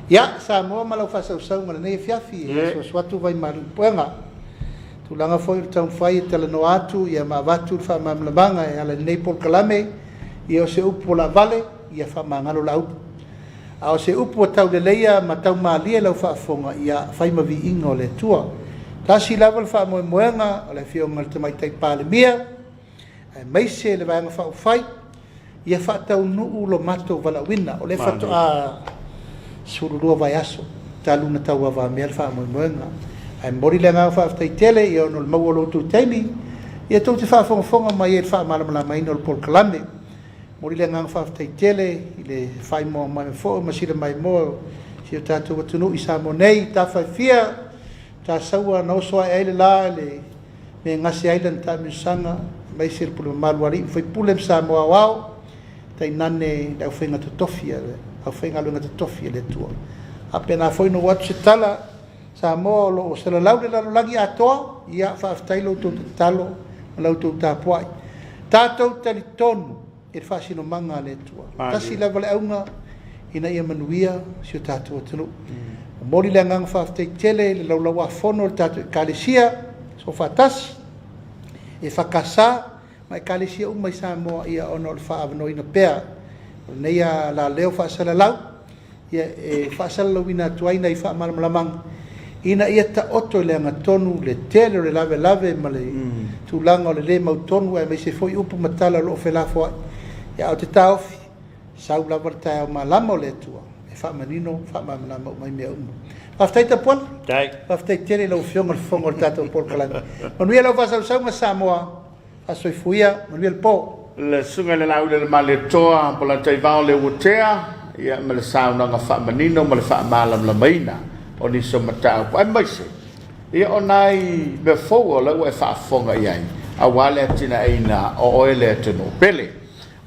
Ia, Samoa ma lau faasausauga i lenei afiafi, e asuasu atu vaimalu i puega. Tulaga foi o le taumafai e talanoa atu ia ma avatu le faamalamalamaga e ala i lenei polokalame, ia o se upu ua laavale, ia faamagalo Laauli. A o se upu ua tauleleia ma taumalie lau faafofoga, ia fai ma viiga o le Atua. Tasi lava le faamoemoega o le Afioga i le Tamaitai Palemia, aemaise le Vaega Faaupufai, ia faataunuu lo matou valaauina. O lea faatoa 12 vaiaso talu ona tauavamea le faamoemoega. Ae momoli le agaga faafetai tele ia ona o le maua o lo outou taimi, ia tou te faafogafoga mai ai i le faamalamalamaina o le polokalame. Momoli le agaga faafetai tele i le faimoa mai foi ma sila maimoa o si o tatou atunuu i Samoa nei, i tafa e fia, Tasaua na oso ae ai le la i le mea e gase ai lana taamilosaga, aemaise le pule mamalu a alii ma faipule ma Samoa aoao, tainane le aufaiga totofi a le aufaigaluega totofi a le Atua. Faapena foi ona oo atu se tala, Samoa o lo o salalau le lalolagi atoa, ia faafetai lo outou tatalo ma la outou tapuai. Tatou talitonu i le faasinomaga a le Atua. Tasi lava le auga ina ia manuia si o tatou atunuu. Momoli le agaga faafetai tele i le laulauafono o le tatou Ekalesia Soofaatasi, EFKS ma Ekalesia uma i Samoa ia ona o le faaavanoaina pea o lenei alaleo faasalalau ia e faasalalauina atu ai nai faamalamalamaga ina ia taoto i le agatonu le tele o le lavelave ma le tulaga o le le mautonu aemaise foi upu ma tala o lo o felafoai. Ia, ae ou te taofi, sau lava le taeao malama o le Atua e faamanino, faamalamalama uma ai mea uma. Faafetai Tapuala. Faafetai tele i lau Afioga i le Fofoga o le tatou polokalame. Manuia lau faasausauga Samoa. Faasoifuia, manuia le po. Le Susuga i le Laauli o le Malietoa Polataivao Leuatea, ia ma le saunoaga faamanino ma le faamalamalamaina o nisi o mataupu aemaise. Ia, o nai mea fou o lea ua e faafofoga i ai, aua le atinaeina o oe le atunuu pele.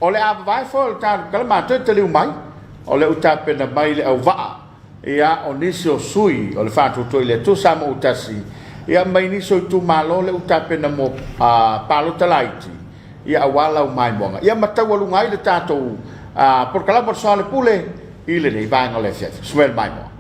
O le a vavae foi o le tatou kalama toe taliu mai, o lea ua tapena mai le auvaa, ia, o nisi o sui o le Faatuatua i le Atua Samoa ua Tasi, ia, mai nisi o itumalo lea ua tapena mo palota laiti, ia, aua lau maimoaga. Ia, ma taualuga ai le tatou polokalama o le Soalepule i lenei vaega o le afiafi. Smell maimoa.